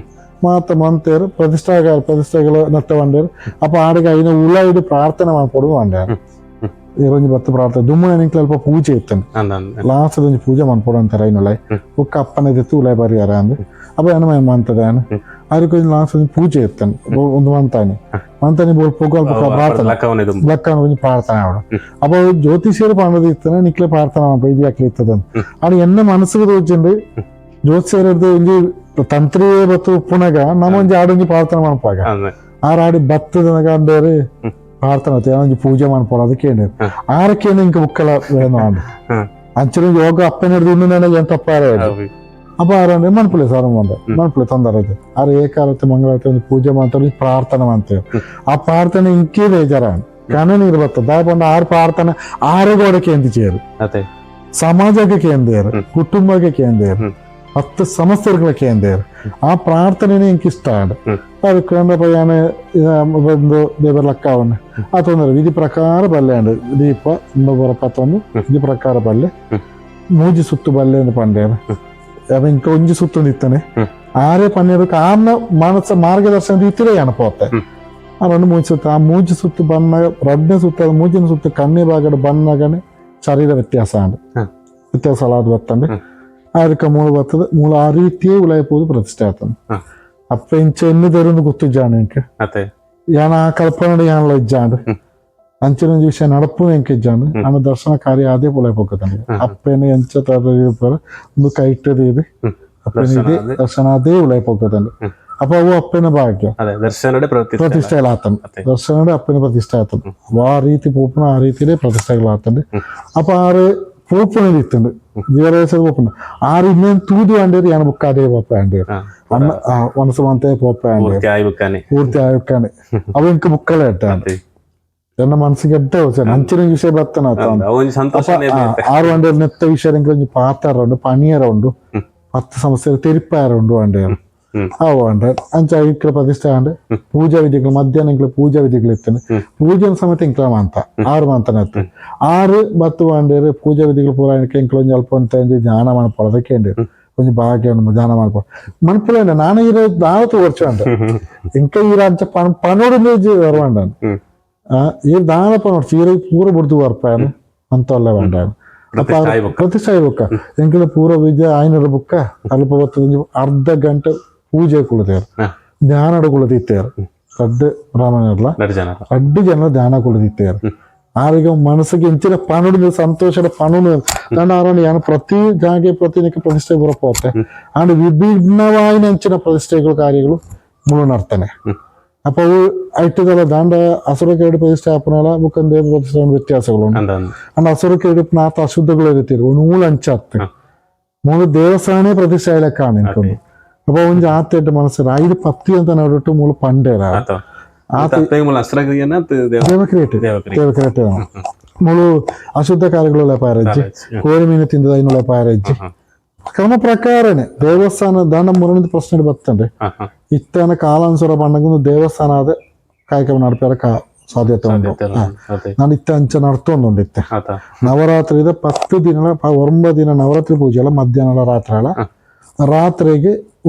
ಮಾತ ಮಂತೇರು ಪ್ರತಿಷ್ಠಾಗ ಪ್ರತಿಷ್ಠೆಗಳು ನತ್ತ ಬಂಡೇರು. ಅಪ್ಪ ಆಡಿಗೆ ಐನ ಉಲಾಯಿಡು ಪ್ರಾರ್ಥನೆ ಮಾಡ್ಕೊಡು ಬಂಡೇರು. ಇರೊಂಜಿ ಬತ್ತು ಪ್ರಾರ್ಥನೆ ದುಮ್ಮನ ನಿಂಕ್ಲೆ ಅಲ್ಪ ಪೂಜೆ ಇತ್ತಂದು. ಅಂದ್ ಅಂದ್. ಲಾಸ್ಟ್ ಒಂಜಿ ಪೂಜೆ ಮನ್ಪೊಡು ಅಂತಾರೆ ಐನುಲಾಯ್. ಬೊಕ್ಕ ಅಪ್ಪನ ಎತ್ತು ಉಲಾಯ್ ಬರಿಯಾರ ಅಂದ್ ಅಪ್ಪ ಏನ ಮಂತದ ಅದಕ್ಕೆ ಒಂಜಿ ಲಾಸ್ಟ್ ಒಂಜಿ ಪೂಜೆ ಇತ್ತಂದು ಒಂದು ಮಂತಾನಿ ಮಂತಾನಿ ಬೋಲ್ಪೋಗು ಅಲ್ಪ ಪ್ರಾರ್ಥನೆ ಲಕ್ಕವನ ಇದು. ಲಕ್ಕನ ಒಂಜಿ ಪ್ರಾರ್ಥನೆ ಅವಡು. ಅಪ್ಪ ಜ್ಯೋತಿಷ್ಯರು ಪಂಡದ ಇತ್ತನೆ ನಿಕ್ಲೆ ಪ್ರಾರ್ಥನೆ ಮನ್ಪ ಇದು ಯಾಕೆ ಇತ್ತದ ಆಡ ಎನ್ನ ಮನಸ್ಸಿಗೆ ತೋಚಿಂಡು ಜ್ಯೋತಿಷ್ಯರದ್ದು ಒಂಜಿ ತಂತ್ರಿಯೇ ಬತ್ತು ಉಪ್ಪುನಗ ನಮ್ಮ ಒಂಜಿ ಆಡೊಂಜಿ ಪ್ರಾರ್ಥನೆ ಮನ್ಪಾಗ. ಅಂದ್. ಆರಾಡಿ ಬತ್ತದ ಅಂಡೇರು ಪ್ರಾರ್ಥನೆ ಆತು ಒಂಜಿ ಪೂಜೆ ಮನ್ಪೋಡು ಅದಕ್ಕೆ ಆರಕ್ಕೇನು ಇಂಕ ಬುಕ್ಕಲ വേണം ಅಂಚಿನ ಯೋಗ ಅಪ್ಪನ ಹಿಡಿದು ಉಣ್ಣು ಏನ್ ತಪ್ಪಾರ. ಅಪ್ಪ ಆರ ಮನ್ಪುಲೆ ಸಾರ ಮಂದ ಮನ್ಪುಲೆ ತೊಂದರೆ ಆಯ್ತು ಆರು ಏಕಾರತಿ ಮಂಗಳಾರತಿ ಒಂದು ಪೂಜೆ ಮಾಡ್ತಾರೆ ಪ್ರಾರ್ಥನೆ ಮಾಡ್ತೇವೆ. ಆ ಪ್ರಾರ್ಥನೆ ಇಂಕೇ ಬೇಜಾರ ಕಣ ನೀರು ಬರ್ತದೆ ದಾಯಪಂಡ ಆರು ಪ್ರಾರ್ಥನೆ ಆರು ಕೇಂದ್ರ ചേರು. ಅದೇ. ಸಮಾಜಕ್ಕೆ ಕೇಂದ್ರ ಕುಟುಂಬಕ್ಕೆ ಕೇಂದ್ರ 10 ಸಮಸ್ಯೆಗಳ ಕೇಂದ್ರ ಆ ಪ್ರಾರ್ಥನೆನೇ ಇಂಕ ಇಷ್ಟ ಆಂಡ್. ಅದಕ್ಕೆ ಪಯ್ಯಾನ ಬಂದು ದೇವರ ಲಕ್ಕವನ್ನ ಆ ತೊಂದರೆ ವಿಧಿ ಪ್ರಕಾರ ಬಲ್ಲೆ ಅಂಡ್ ದೀಪ ಬರ ಪತ್ತೊಂದು ವಿಧಿ ಪ್ರಕಾರ ಬಲ್ಲೆ. ಮೂಜಿ ಸುತ್ತು ಬಲ್ಲೆ ಅಂತ ಪಂಡೇರ ಅವ ಇಂಕ ಒಂಜಿ ಸುತ್ತು ಇತ್ತಾನೆ. ಆರೇ ಪನ್ನೇರು ಆರ್ನ ಮನಸ್ಸ ಮಾರ್ಗದರ್ಶನ ಇತ್ತಿರೇ ಅನುಪೋತೆ. ಆ రెండు ಮೂಜಿ ಸುತ್ತು ಆ ಮೂಜಿ ಸುತ್ತು ಬಣ್ಣ ರಡ್ಡನೇ ಸುತ್ತು ಅದು ಮೂಜಿನ ಸುತ್ತು ಕಣ್ಣಿ ಭಾಗದ ಬಣ್ಣಗನೆ ಶರೀರ ವ್ಯತ್ಯಾಸ ಅಂಡ್. ವ್ಯತ್ಯಾಸ ಅಲ್ಲ ಬತ್ತಂಡೆ. ಅದಕ್ಕೆ ಮೂಲ ಬರ್ತದೆ ಮೂಲ ಆ ರೀತಿಯೇ ಉಲಾಯಿಪೋದು ಪ್ರತಿಷ್ಠೆ ಆತಂದು. ಅಪ್ಪ ಇಂಚ ಎನ್ನು ತೆರೊಂದು ಗೊತ್ತಿಜ್ಜಾಣ ಇಂಕ. ಅದೇ. ಯಾನ ಆ ಕಲ್ಪನೆ ಯಾನಲ ಇಜ್ಜಾಂಡ್. ಅಂಚಿನ ಒಂಜಿ ವಿಷಯ ನಡಪು ಎಂಕ ಇಜ್ಜಾಂಡ್ ಆನ ದರ್ಶನ ಕಾರ್ಯ ಅದೇ ಪುಲಾಯಿ ಪೊಕ್ಕತಂಡೆ. ಅಪ್ಪೇನ ಎಂಚ ಒಂದು ಕೈಟ್ಟದ ಇದು ಅಪ್ಪನ ದರ್ಶನ ಇದೆ ಅದೇ. ದರ್ಶನ ಅದೇ ಉಲಾಯಿ ಪೊಕ್ಕತಂಡೆ. ಅಪ್ಪ ಅವು ಅಪ್ಪನ ಭಾಗ್ಯ. ಅದೇ ದರ್ಶನಡೆ ಪ್ರತಿಷ್ಠೆ. ಪ್ರತಿಷ್ಠೆ ಆತಂಡು. ಅದೇ. ದರ್ಶನಡೆ ಅಪ್ಪನ ಪ್ರತಿಷ್ಠೆ ಆತಂಡು. ಆ ರೀತಿ ಪೂಪನ ಆ ರೀತಿಯೇ ಪ್ರತಿಷ್ಠೆಗಳಾತಂಡೆ. ಅಪ್ಪ ಆರು ಪೂಪನ ಇತ್ತಂಡು ಜೀವರೇಸದ ಪೂಪನ ಆರು ಇನ್ನೇನು ತೂದು ಅಂಡೇರು ಯಾನ ಬುಕ್ಕ ಅದೇ ಪೋಪ ಅಂಡೇರು. ಅನ್ನ ಮನಸ್ಸು ಮಂತೆ ಪೋಪ ಅಂಡೇರು. ಪೂರ್ತಿ ಆಯ್ಬೇಕಾನೆ. ಪೂರ್ತಿ ಆಯ್ಕಾನೆ ಅವ ಇಂಕ ಬುಕ್ಕಲೇ ಇಟ್ಟಾಂಡ್. ಅದೇ. ಎನ್ನ ಮನಸ್ಸಿಗೆ ಎಡ್ಡೆ ಅಂಚಿನ ವಿಷಯ ಬತ್ತನ ಆತ. ಅವೊಂಜಿ ಸಂತೋಷನೇ ಬೇತೆ. ಆರು ಅಂಡೇರು ನೆತ್ತ ವಿಷಯ ಒಂಜಿ ಪಾತಾರ ಉಂಡು ಪಣಿಯರ ಉಂಡು 10 ಸಮಸ್ಯೆ ತೆರಿಪಾಯರ ಉಂಡು ಅಂಡೇರು. ಅವು ಅಂಡ ಅಂಚ ಇಕ್ಕಡ ಪ್ರತಿಷ್ಠೆ ಅಂಡ್ ಪೂಜಾ ವಿಧಿಗಳು ಮಧ್ಯಾಹ್ನ ಇಂಕ್ಲ ಪೂಜಾ ವಿಧಿಗಳು ಇತ್ತನೆ. ಪೂಜೆನ ಸಮೇತ ಇಂಕ್ಲ ಮಾಂತ ಆರು ಮಾಂತನ ಇತ್ತು ಆರು ಬತ್ತು ಅಂಡೇರು ಪೂಜಾ ವಿಧಿಗಳು ಪೂರ ಇಂಕ್ಲ ಒಂಜಿ ಅಲ್ಪ ಅಂತ ಒಂಜಿ ಜ್ಞಾನ ಮನ್ಪೊಡು ಅದಕ್ಕೆ ಅಂಡೇರು ಒಂಜಿ ಭಾಗ್ಯ ಉಂಡು ಜ್ಞಾನ ಮನ್ಪೊಡು ಮನ್ಪುಲೆ ಅಂಡ ನಾನು ಇರೋ ದಾವತ್ತು ವರ್ಷ ಅಂಡ ಇಂಕ ಈರ ಅಂಚ ಪನೋಡು ಬರ್ವಂಡ. ಈ ದಾನ ಪನೋಡು ಸೀರೆ ಪೂರ ಬುಡ್ದು ಬರ್ಪಾಯನು ಅಂತಲ್ಲ ಬಂಡ. ಪ್ರತಿಷ್ಠೆ ಆಯ್ಬೊಕ್ಕ. ಪ್ರತಿಷ್ಠೆ ಆಯ್ಬೊಕ್ಕ ಎಂಕಲ ಪೂರ ವಿದ್ಯೆ ಆಯ್ನರ ಬುಕ್ಕ ಅಲ್ಪ ಬತ್ತದ ಅರ್ಧ ಗಂಟೆ ಪೂಜೆ ಕುಳಿತೇರು. ಧ್ಯಾನ ಕುಳಿತಿತ್ತೇರು ರಡ್ಡು ಬ್ರಾಹ್ಮಣರ್ಲ. ರಡ್ಡ್ ಜನ. ರಡ್ಡು ಜನ ಧ್ಯಾನ ಕುಳಿತಿತ್ತೇರು. ಆರಿಗೆ ಮನಸ್ಸಿಗೆ ಎಂಚಿನ ಪನುಡು ಸಂತೋಷದ ಪನುಡು ದಾಂಡ ಆರೋಣ ಯಾನ ಪ್ರತಿ ಜಾಗೆ ಪ್ರತಿನಿತ್ಯ ಪ್ರತಿಷ್ಠೆ ಬರಪೋತೆ ಆಂಡ ವಿಭಿನ್ನವಾಯಿನ ಎಂಚಿನ ಪ್ರತಿಷ್ಠೆಗಳು ಕಾರ್ಯಗಳು ಮುಳು ನಡ್ತಾನೆ. ಅಪ್ಪ ಅವು ಐಟದಲ್ಲ ದಾಂಡ ಅಸುರಕ್ಕೆ ಪ್ರತಿಷ್ಠೆ ಆಪನಲ್ಲ ಬುಕ್ಕಂದ ಪ್ರತಿಷ್ಠೆ ವ್ಯತ್ಯಾಸಗಳು ಉಂಟು. ಅಂದ್ ಅಂದ್. ಅಂಡ್ ಅಸುರಕ್ಕೆ ನಾತ ಅಶುದ್ಧಗಳು ಇರ್ತೀರಿ ನೂಲು ಅಂಚಾತ್. ಮೂಲು ದೇವಸ್ಥಾನ ಪ್ರತಿಷ್ಠೆ ನಿಂಕೊಂಡು. ಅಪ್ಪ ಒಂಜಿ ಆತೇಟ ಮನಸ್ಸು ಐದು ಪತ್ತಿ ಅಂತ ನಡುಟ್ಟು ಮೂಲು ಪಂಡೇರ. ದೇವಕ್ರಿಯೆ. ದೇವಕ್ರಿಯೆ ಮೂಲು ಅಶುದ್ಧ ಕಾರ್ಯಗಳೆಲ್ಲ ಪಾರಜ್ಜಿ, ಕೋಳಿ ಮೀನು ತಿಂದದ ಐನುಳ್ಳ ಪಾರಜ್ಜಿ. ಕ್ರಮ ಪ್ರಕಾರನೇ ದೇವಸ್ಥಾನ ದಾನ ಮುರಣಿದ ಪ್ರಶ್ನೆ ಬರ್ತಂಡೆ. ಇತ್ತನ ಕಾಲಾನುಸಾರ ಪಂಡಂಗ ದೇವಸ್ಥಾನ ಆದ ಕಾಯಕ ನಡಪೇರ ಸಾಧ್ಯತೆ ಉಂಟು. ನಾನು ಇತ್ತ ಅಂಚ ನಡ್ತೊಂದುಂಡು. ಇತ್ತೆ ನವರಾತ್ರಿದ 10 ದಿನ 9 ದಿನ ನವರಾತ್ರಿ ಪೂಜೆ ಅಲ್ಲ, ಮಧ್ಯಾಹ್ನ ರಾತ್ರಿ ಅಲ್ಲ, ರಾತ್ರಿಗೆ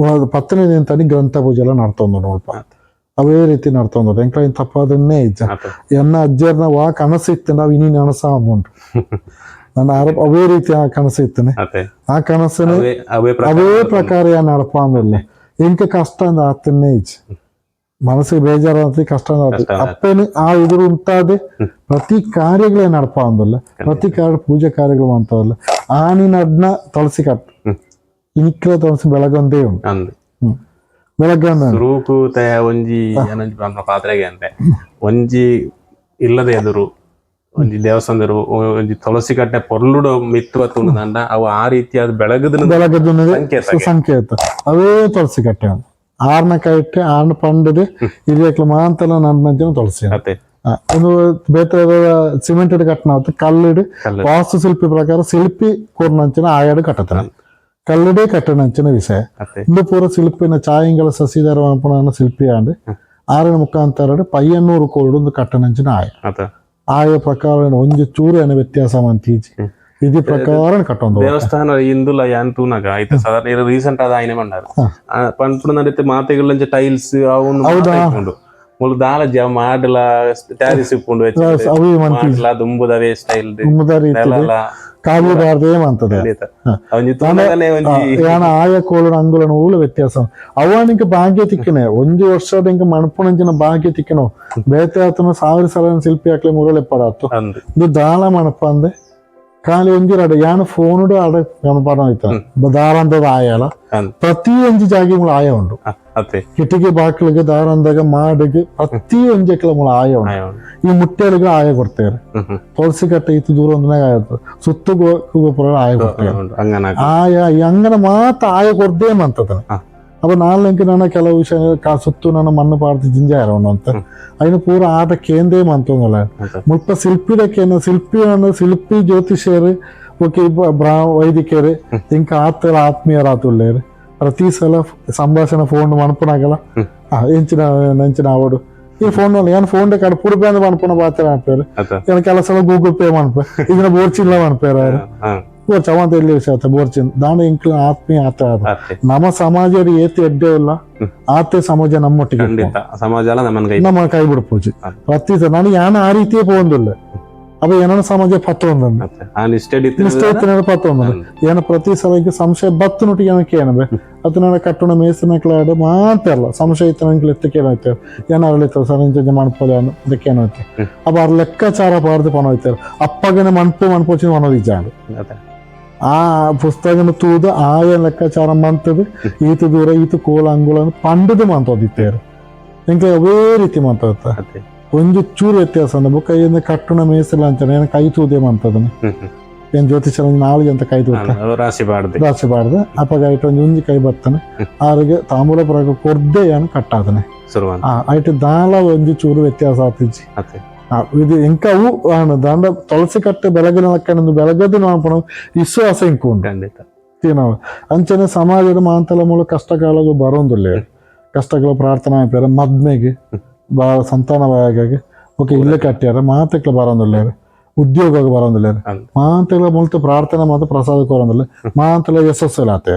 10ನೇ ದಿನ ತನಿ ಗ್ರಂಥ ಪೂಜೆ ಎಲ್ಲ ನಡ್ತೊಂದುಂಡು. ಅಲ್ಪ ಅವೇ ರೀತಿ ನಡ್ತೊಂದು ಎಂಕ್ಲ ತಪ್ಪದನ್ನೇ ಇಜ್ಜ. ಎನ್ನ ಅಜ್ಜರ್ನ ವಾ ಕನಸು ಇತ್ತು, ನಾವು ಇನಿ ನನಸ ಉಂಟು. ನನ್ನ ಅವೇ ರೀತಿ ಆ ಕನಸು ಇತ್ತನೆ, ಆ ಕನಸನ್ನು ಅವೇ ಪ್ರಕಾರ ನಡಪ ಅಂದಿಲ್ಲ. ಎಂಕ ಕಷ್ಟ ಅಂದ ಆತನ್ನೇ ಇಜ್ಜಿ, ಮನಸ್ಸಿಗೆ ಬೇಜಾರಾದ ಕಷ್ಟ ಅಂದ ಅಪ್ಪನ ಆ ಎದುರು ಉಂಟಾದೆ ಪ್ರತಿ ಕಾರ್ಯಗಳೇ ನಡಪ ಅಂದಲ್ಲ, ಪ್ರತಿ ಕಾರ್ಯ ಪೂಜೆ ಕಾರ್ಯಗಳು ಅಂತವಲ್ಲ. ಆನಿ ನಡ್ನ ತುಳಸಿ ಕಟ್ಟು ಇನಿಕ್ಲ ತುಳಸಿ ಬೆಳಗೊಂದೇ ಉಂಟು. ಬೆಳಗ್ಗೆ ಸುರೂಕು ಒಂಜಿ ಪಾತ್ರೆಗೆ ಅಂತೆ ಒಂಜಿ ಇಲ್ಲದ ಎದುರು ಒಂಜಿ ದೇವಸ್ಥಾನದರು ಒಂಜಿ ತುಳಸಿ ಕಟ್ಟೆ ಪೊರ್ಲುಡು ಮಿತ್ತು ಬತ್ತುಂಡು. ಅವು ಆ ರೀತಿಯಾದ ಬೆಳಗದ ಬೆಳಗದ ಸಂಕೇತ ಅವೇ ತುಳಸಿ ಕಟ್ಟೆ. ಆರ್ನ ಕೈಟ್ಟೆ ಆರ್ನ ಪಂಡದೆ ಇರಿಯಕ್ಲ ಮಾಂತಲ ನನ್ನ ತುಳಸಿ. ಒಂದು ಬೇತೆ ಸಿಮೆಂಟ್ ಕಟ್ಟಣ ಕಲ್ಲಿಡು ವಾಸ್ತುಶಿಲ್ಪಿ ಪ್ರಕಾರ ಶಿಲ್ಪಿ ಕೂರ್ನಂಚಿನ ಆಯಾಡು ಕಟ್ಟತನ ಕಲ್ಲಡೇ ಕಟ್ಟಣಂಚಿನ ವಿಷಯ. ಇಂದು ಪೂರ ಶಿಲ್ಪಿನ ಛಾಯಂಗಳ ಸಸಿಧರ ಪುಣನ ಶಿಲ್ಪಿ ಆಂಡ್ ಆರನ ಮುಖಾಂತರ 500 ಕೋಡಿ ಒಂದು ಕಟ್ಟಣಂಚಿನ ಆಯ ಆಯ ಪ್ರಕಾರ ಒಂಜಿ ಚೂರು ಏನ ವ್ಯತ್ಯಾಸ ಮಂತೀಜಿ ಇದು ಪ್ರಕಾರ ಕಟ್ಟೊಂದು ದೇವಸ್ಥಾನ ಇಂದುಲ ಯಾನ್ ತೂನಗ ಐತ ಸಾಧಾರಣ ರೀಸೆಂಟ್ ಆದ ಆಯ್ನೆ ಮಂಡಾರ ಪನ್ಪುನ ನಡೀತೆ ಮಾತೆಗಳಂಚ ಟೈಲ್ಸ್ ಅವು ಉಂಡು. ಮುಲು ದಾಲ ಜ ಮಾಡಲ ಟ್ಯಾರಿಸ್ ಇಪ್ಪುಂಡು ಮಾಡಲ ದುಂಬುದವೇ ಸ್ಟೈಲ್ ಕಾಲು ಬಾರದೇ ಅಂತದೆ. ಯಾನ ಆಯ ಕೋಲನ ಅಂಗುಲನ ಊಲ ವ್ಯತ್ಯಾಸ ಅವನಿಗೆ ಭಾಗ್ಯ ತಿಕ್ಕನೆ ಒಂಜಿ ವರ್ಷದ ಇಂಕ ಮಣಪುಣಂಚಿನ ಭಾಗ್ಯ ತಿಕ್ಕನೋ ಬೇತೆ ಆತನ ಸಾವಿರ ಸಲ ಶಿಲ್ಪಿ ಹಾಕ್ಲೆ ಮುರಳೆ ಪಡಾತು ಇದು ದಾಳ ಮಣಪ ಅಂದೆ ಖಾಲಿ ಒಂಜಿ ಅಡ ಯಾನ ಫೋನುಡು ಅಡ ಗಣಪನ ಆಯ್ತ ದಾರಂದದ ಆಯಾಲ ಪ್ರತಿ ಒಂಜಿ ಜಾಗಿ ಮುಳ ಆಯ ಉಂಡು. ಕಿಟಿಕಿ ಬಾಕಿಲಿಗೆ ದಾರಂದಾಗ ಮಾಡಿಗೆ ಪ್ರತಿ ಒಂಜಿ ಮುಳ ಆಯ ಉಂಡು. ಈ ಮುಟ್ಟೆಗಳಿಗೆ ಆಯ ಕೊಡ್ತಾರೆ. ತುಳಸಿ ಕಟ್ಟೆ ಇತ್ತು ದೂರ ಒಂದನಾಗ ಆಯ ಸುತ್ತು ಗೋಪುರ ಆಯ ಕೊಡ್ತಾರೆ. ಆಯ ಅಂಗನ ಮಾತ್ರ ಆಯ ಕೊಡ್ದೇ ಅಂತದನೆ. ಅಪ್ಪ ನಾಲ್ಕು ನನ್ನ ಕೆಲವು ವಿಷಯ ಸುತ್ತು ನನ್ನ ಮಣ್ಣು ಪಾಡ್ದು ಜಿಂಜ ಅಂತ അതിന് ಪೂರ ಆಟ ಕೇಂದ್ರೇ ಮಂತೊಂದಲ್ಲ. ಮುಲ್ಪ ಶಿಲ್ಪಿದ ಕೇಂದ್ರ ಶಿಲ್ಪಿ ಶಿಲ್ಪಿ ಜ್ಯೋತಿಷ್ಯರು ಓಕೆ ವೈದಿಕರು ಇಂಕ ಆತರ ಆತ್ಮೀಯರಾತುಳ್ಳೇರು. ಪ್ರತಿ ಸಲ ಸಂಭಾಷಣೆ ಫೋನ್ ಮನ್ಪುನಾಗಲ ಎಂಚಿನ ನಂಚಿನ ಅವಡು ಈ ಫೋನ್ ಏನ್ ಫೋನ್ ಕಡೆ ಪುರುಪೆ ಅಂದ್ರೆ ಮನ್ಪುನ ಪಾತ್ರ ಅನ್ಪೇರು. ಏನ್ ಕೆಲಸ ಸಲ ಗೂಗಲ್ ಪೇ ಮನ್ಪೆ ಇದನ್ನ ಬೋರ್ಚಿಲ್ಲ ಮನ್ಪೇರು ಬೋರ್ಚ ಅವಂತ ಎಲ್ಲಿ ವಿಷಯ ಬೋರ್ಚಿನ್ ದಾಂಡ ಇಂಕ್ಲ ಆತ್ಮೀಯ ಆತ ನಮ್ಮ ಸಮಾಜ ಏತಿ ಎಡ್ಡೆ ಇಲ್ಲ ಆತೆ ಸಮಾಜ ನಮ್ಮೊಟ್ಟಿಗೆ ಸಮಾಜ ನಮ್ಮ ಕೈ ಬಿಡ್ಪೋಜಿ ಪ್ರತಿ ನಾನು ಯಾನ ಆ ರೀತಿಯೇ ಪೋಂದಿಲ್ಲ. ಅಪ್ಪ ಏನೋ ಸಮಾಜ ಪತ್ತೊಂದು ಪತ್ತೊಂದು ಏನ ಪ್ರತಿ ಸಲಕ್ಕೆ ಸಂಶಯ ಬತ್ತು ನುಟ್ಟಿಗೆ ಏನಕ್ಕೆ ಏನಬೆ ಅದು ನನ್ನ ಕಟ್ಟುಣ ಮೇಸಿನ ಕ್ಲಾಡ್ ಮಾತಲ್ಲ ಸಂಶಯ ಇತ್ತು ನಂಗೆ ಎತ್ತಕ್ಕೆ ಏನಾಯ್ತು ಏನೋ ಅರಳಿತಾರೆ ಸರ್ ಇಂಚ ಮಣ್ಪೋಲೆ ಇದಕ್ಕೆ ಏನಾಯ್ತು. ಅಪ್ಪ ಅವ್ರ ಲೆಕ್ಕಾಚಾರ ಪಾರ್ದು ಪಣ ಹೋಯ್ತಾರೆ ಅಪ್ಪಗನೆ ಮಣ್ಪು ಮಣ್ಪೋಚಿ ಮನೋದಿಜಾಂಡು ಆ ಪುಸ್ತಕನ ತೂದು ಆಯ ಲೆಕ್ಕಾಚಾರ ಮಂತದು ಈತ ದೂರ ಈತ ಕೋಲ ಅಂಗುಲ ಪಂಡದು ಮಂತೋದಿತ್ತೇರು ಎಂಕ್ಲೆ ಅವೇ ರೀತಿ ಮಂತ ಒಂಜಿ ಚೂರು ವ್ಯತ್ಯಾಸ ಅಂದ ಬೊಕ್ಕ ಏನು ಕಟ್ಟುಣ ಮೇಸಲ ಅಂತಾನೆ ಏನು ಕೈ ತೂದೆ ಮಂತದನೆ ಏನ್ ಜ್ಯೋತಿಷ ನಾಳೆಗೆ ಅಂತ ಕೈ ತೂತ ರಾಶಿ ಬಾರ್ದು ರಾಶಿ ಬಾರ್ದು ಅಪ್ಪಗ ಐಟ್ ಒಂಜಿ ಒಂಜಿ ಕೈ ಬರ್ತಾನೆ ಆರಿಗೆ ತಾಂಬೂಲ ಪುರಾಗ ಕೊರ್ದೆ ಏನು ಕಟ್ಟಾದನೆ ಐಟ್ ದಾಲ ಒಂಜಿ ಚೂರು ವ್ಯತ್ಯಾಸ ಆತಿಜಿ. ಇದು ಇಂಕವು ದಾಂಡ ತುಳಸಿ ಕಟ್ಟೆ ಬೆಳಗಿನ ಲಕ್ಕನೊಂದು ಬೆಳಗದು ನಾವು ವಿಶ್ವಾಸ ಇಂಕು ಉಂಟು ನಾವು ಅಂಚನೆ ಸಮಾಜದ ಮಾಂತಲ ಮೂಲ ಕಷ್ಟಕಾಲಗಳು ಬರೋಂದಿಲ್ಲ. ಕಷ್ಟಗಳು ಪ್ರಾರ್ಥನೆ ಆಯ್ಪಾರ ಮದ್ಮೆಗೆ ಬಾ ಸಂತಾನ ಬಾಯಾಗಿ ಓಕೆ ಇಲ್ಲೇ ಕಟ್ಟ್ಯಾರ ಮಾತಕ್ಲ ಬರೋಂದಿಲ್ಲ, ಉದ್ಯೋಗ ಬರೋಂದಿಲ್ಲ, ಮಾತೆಲ್ಲ ಮುಲ್ತು ಪ್ರಾರ್ಥನೆ ಮಾತ್ರ ಪ್ರಸಾದ ಕೊರೋಂದಿಲ್ಲ, ಮಾತೆಲ್ಲ ಯಶಸ್ಸು ಆತ.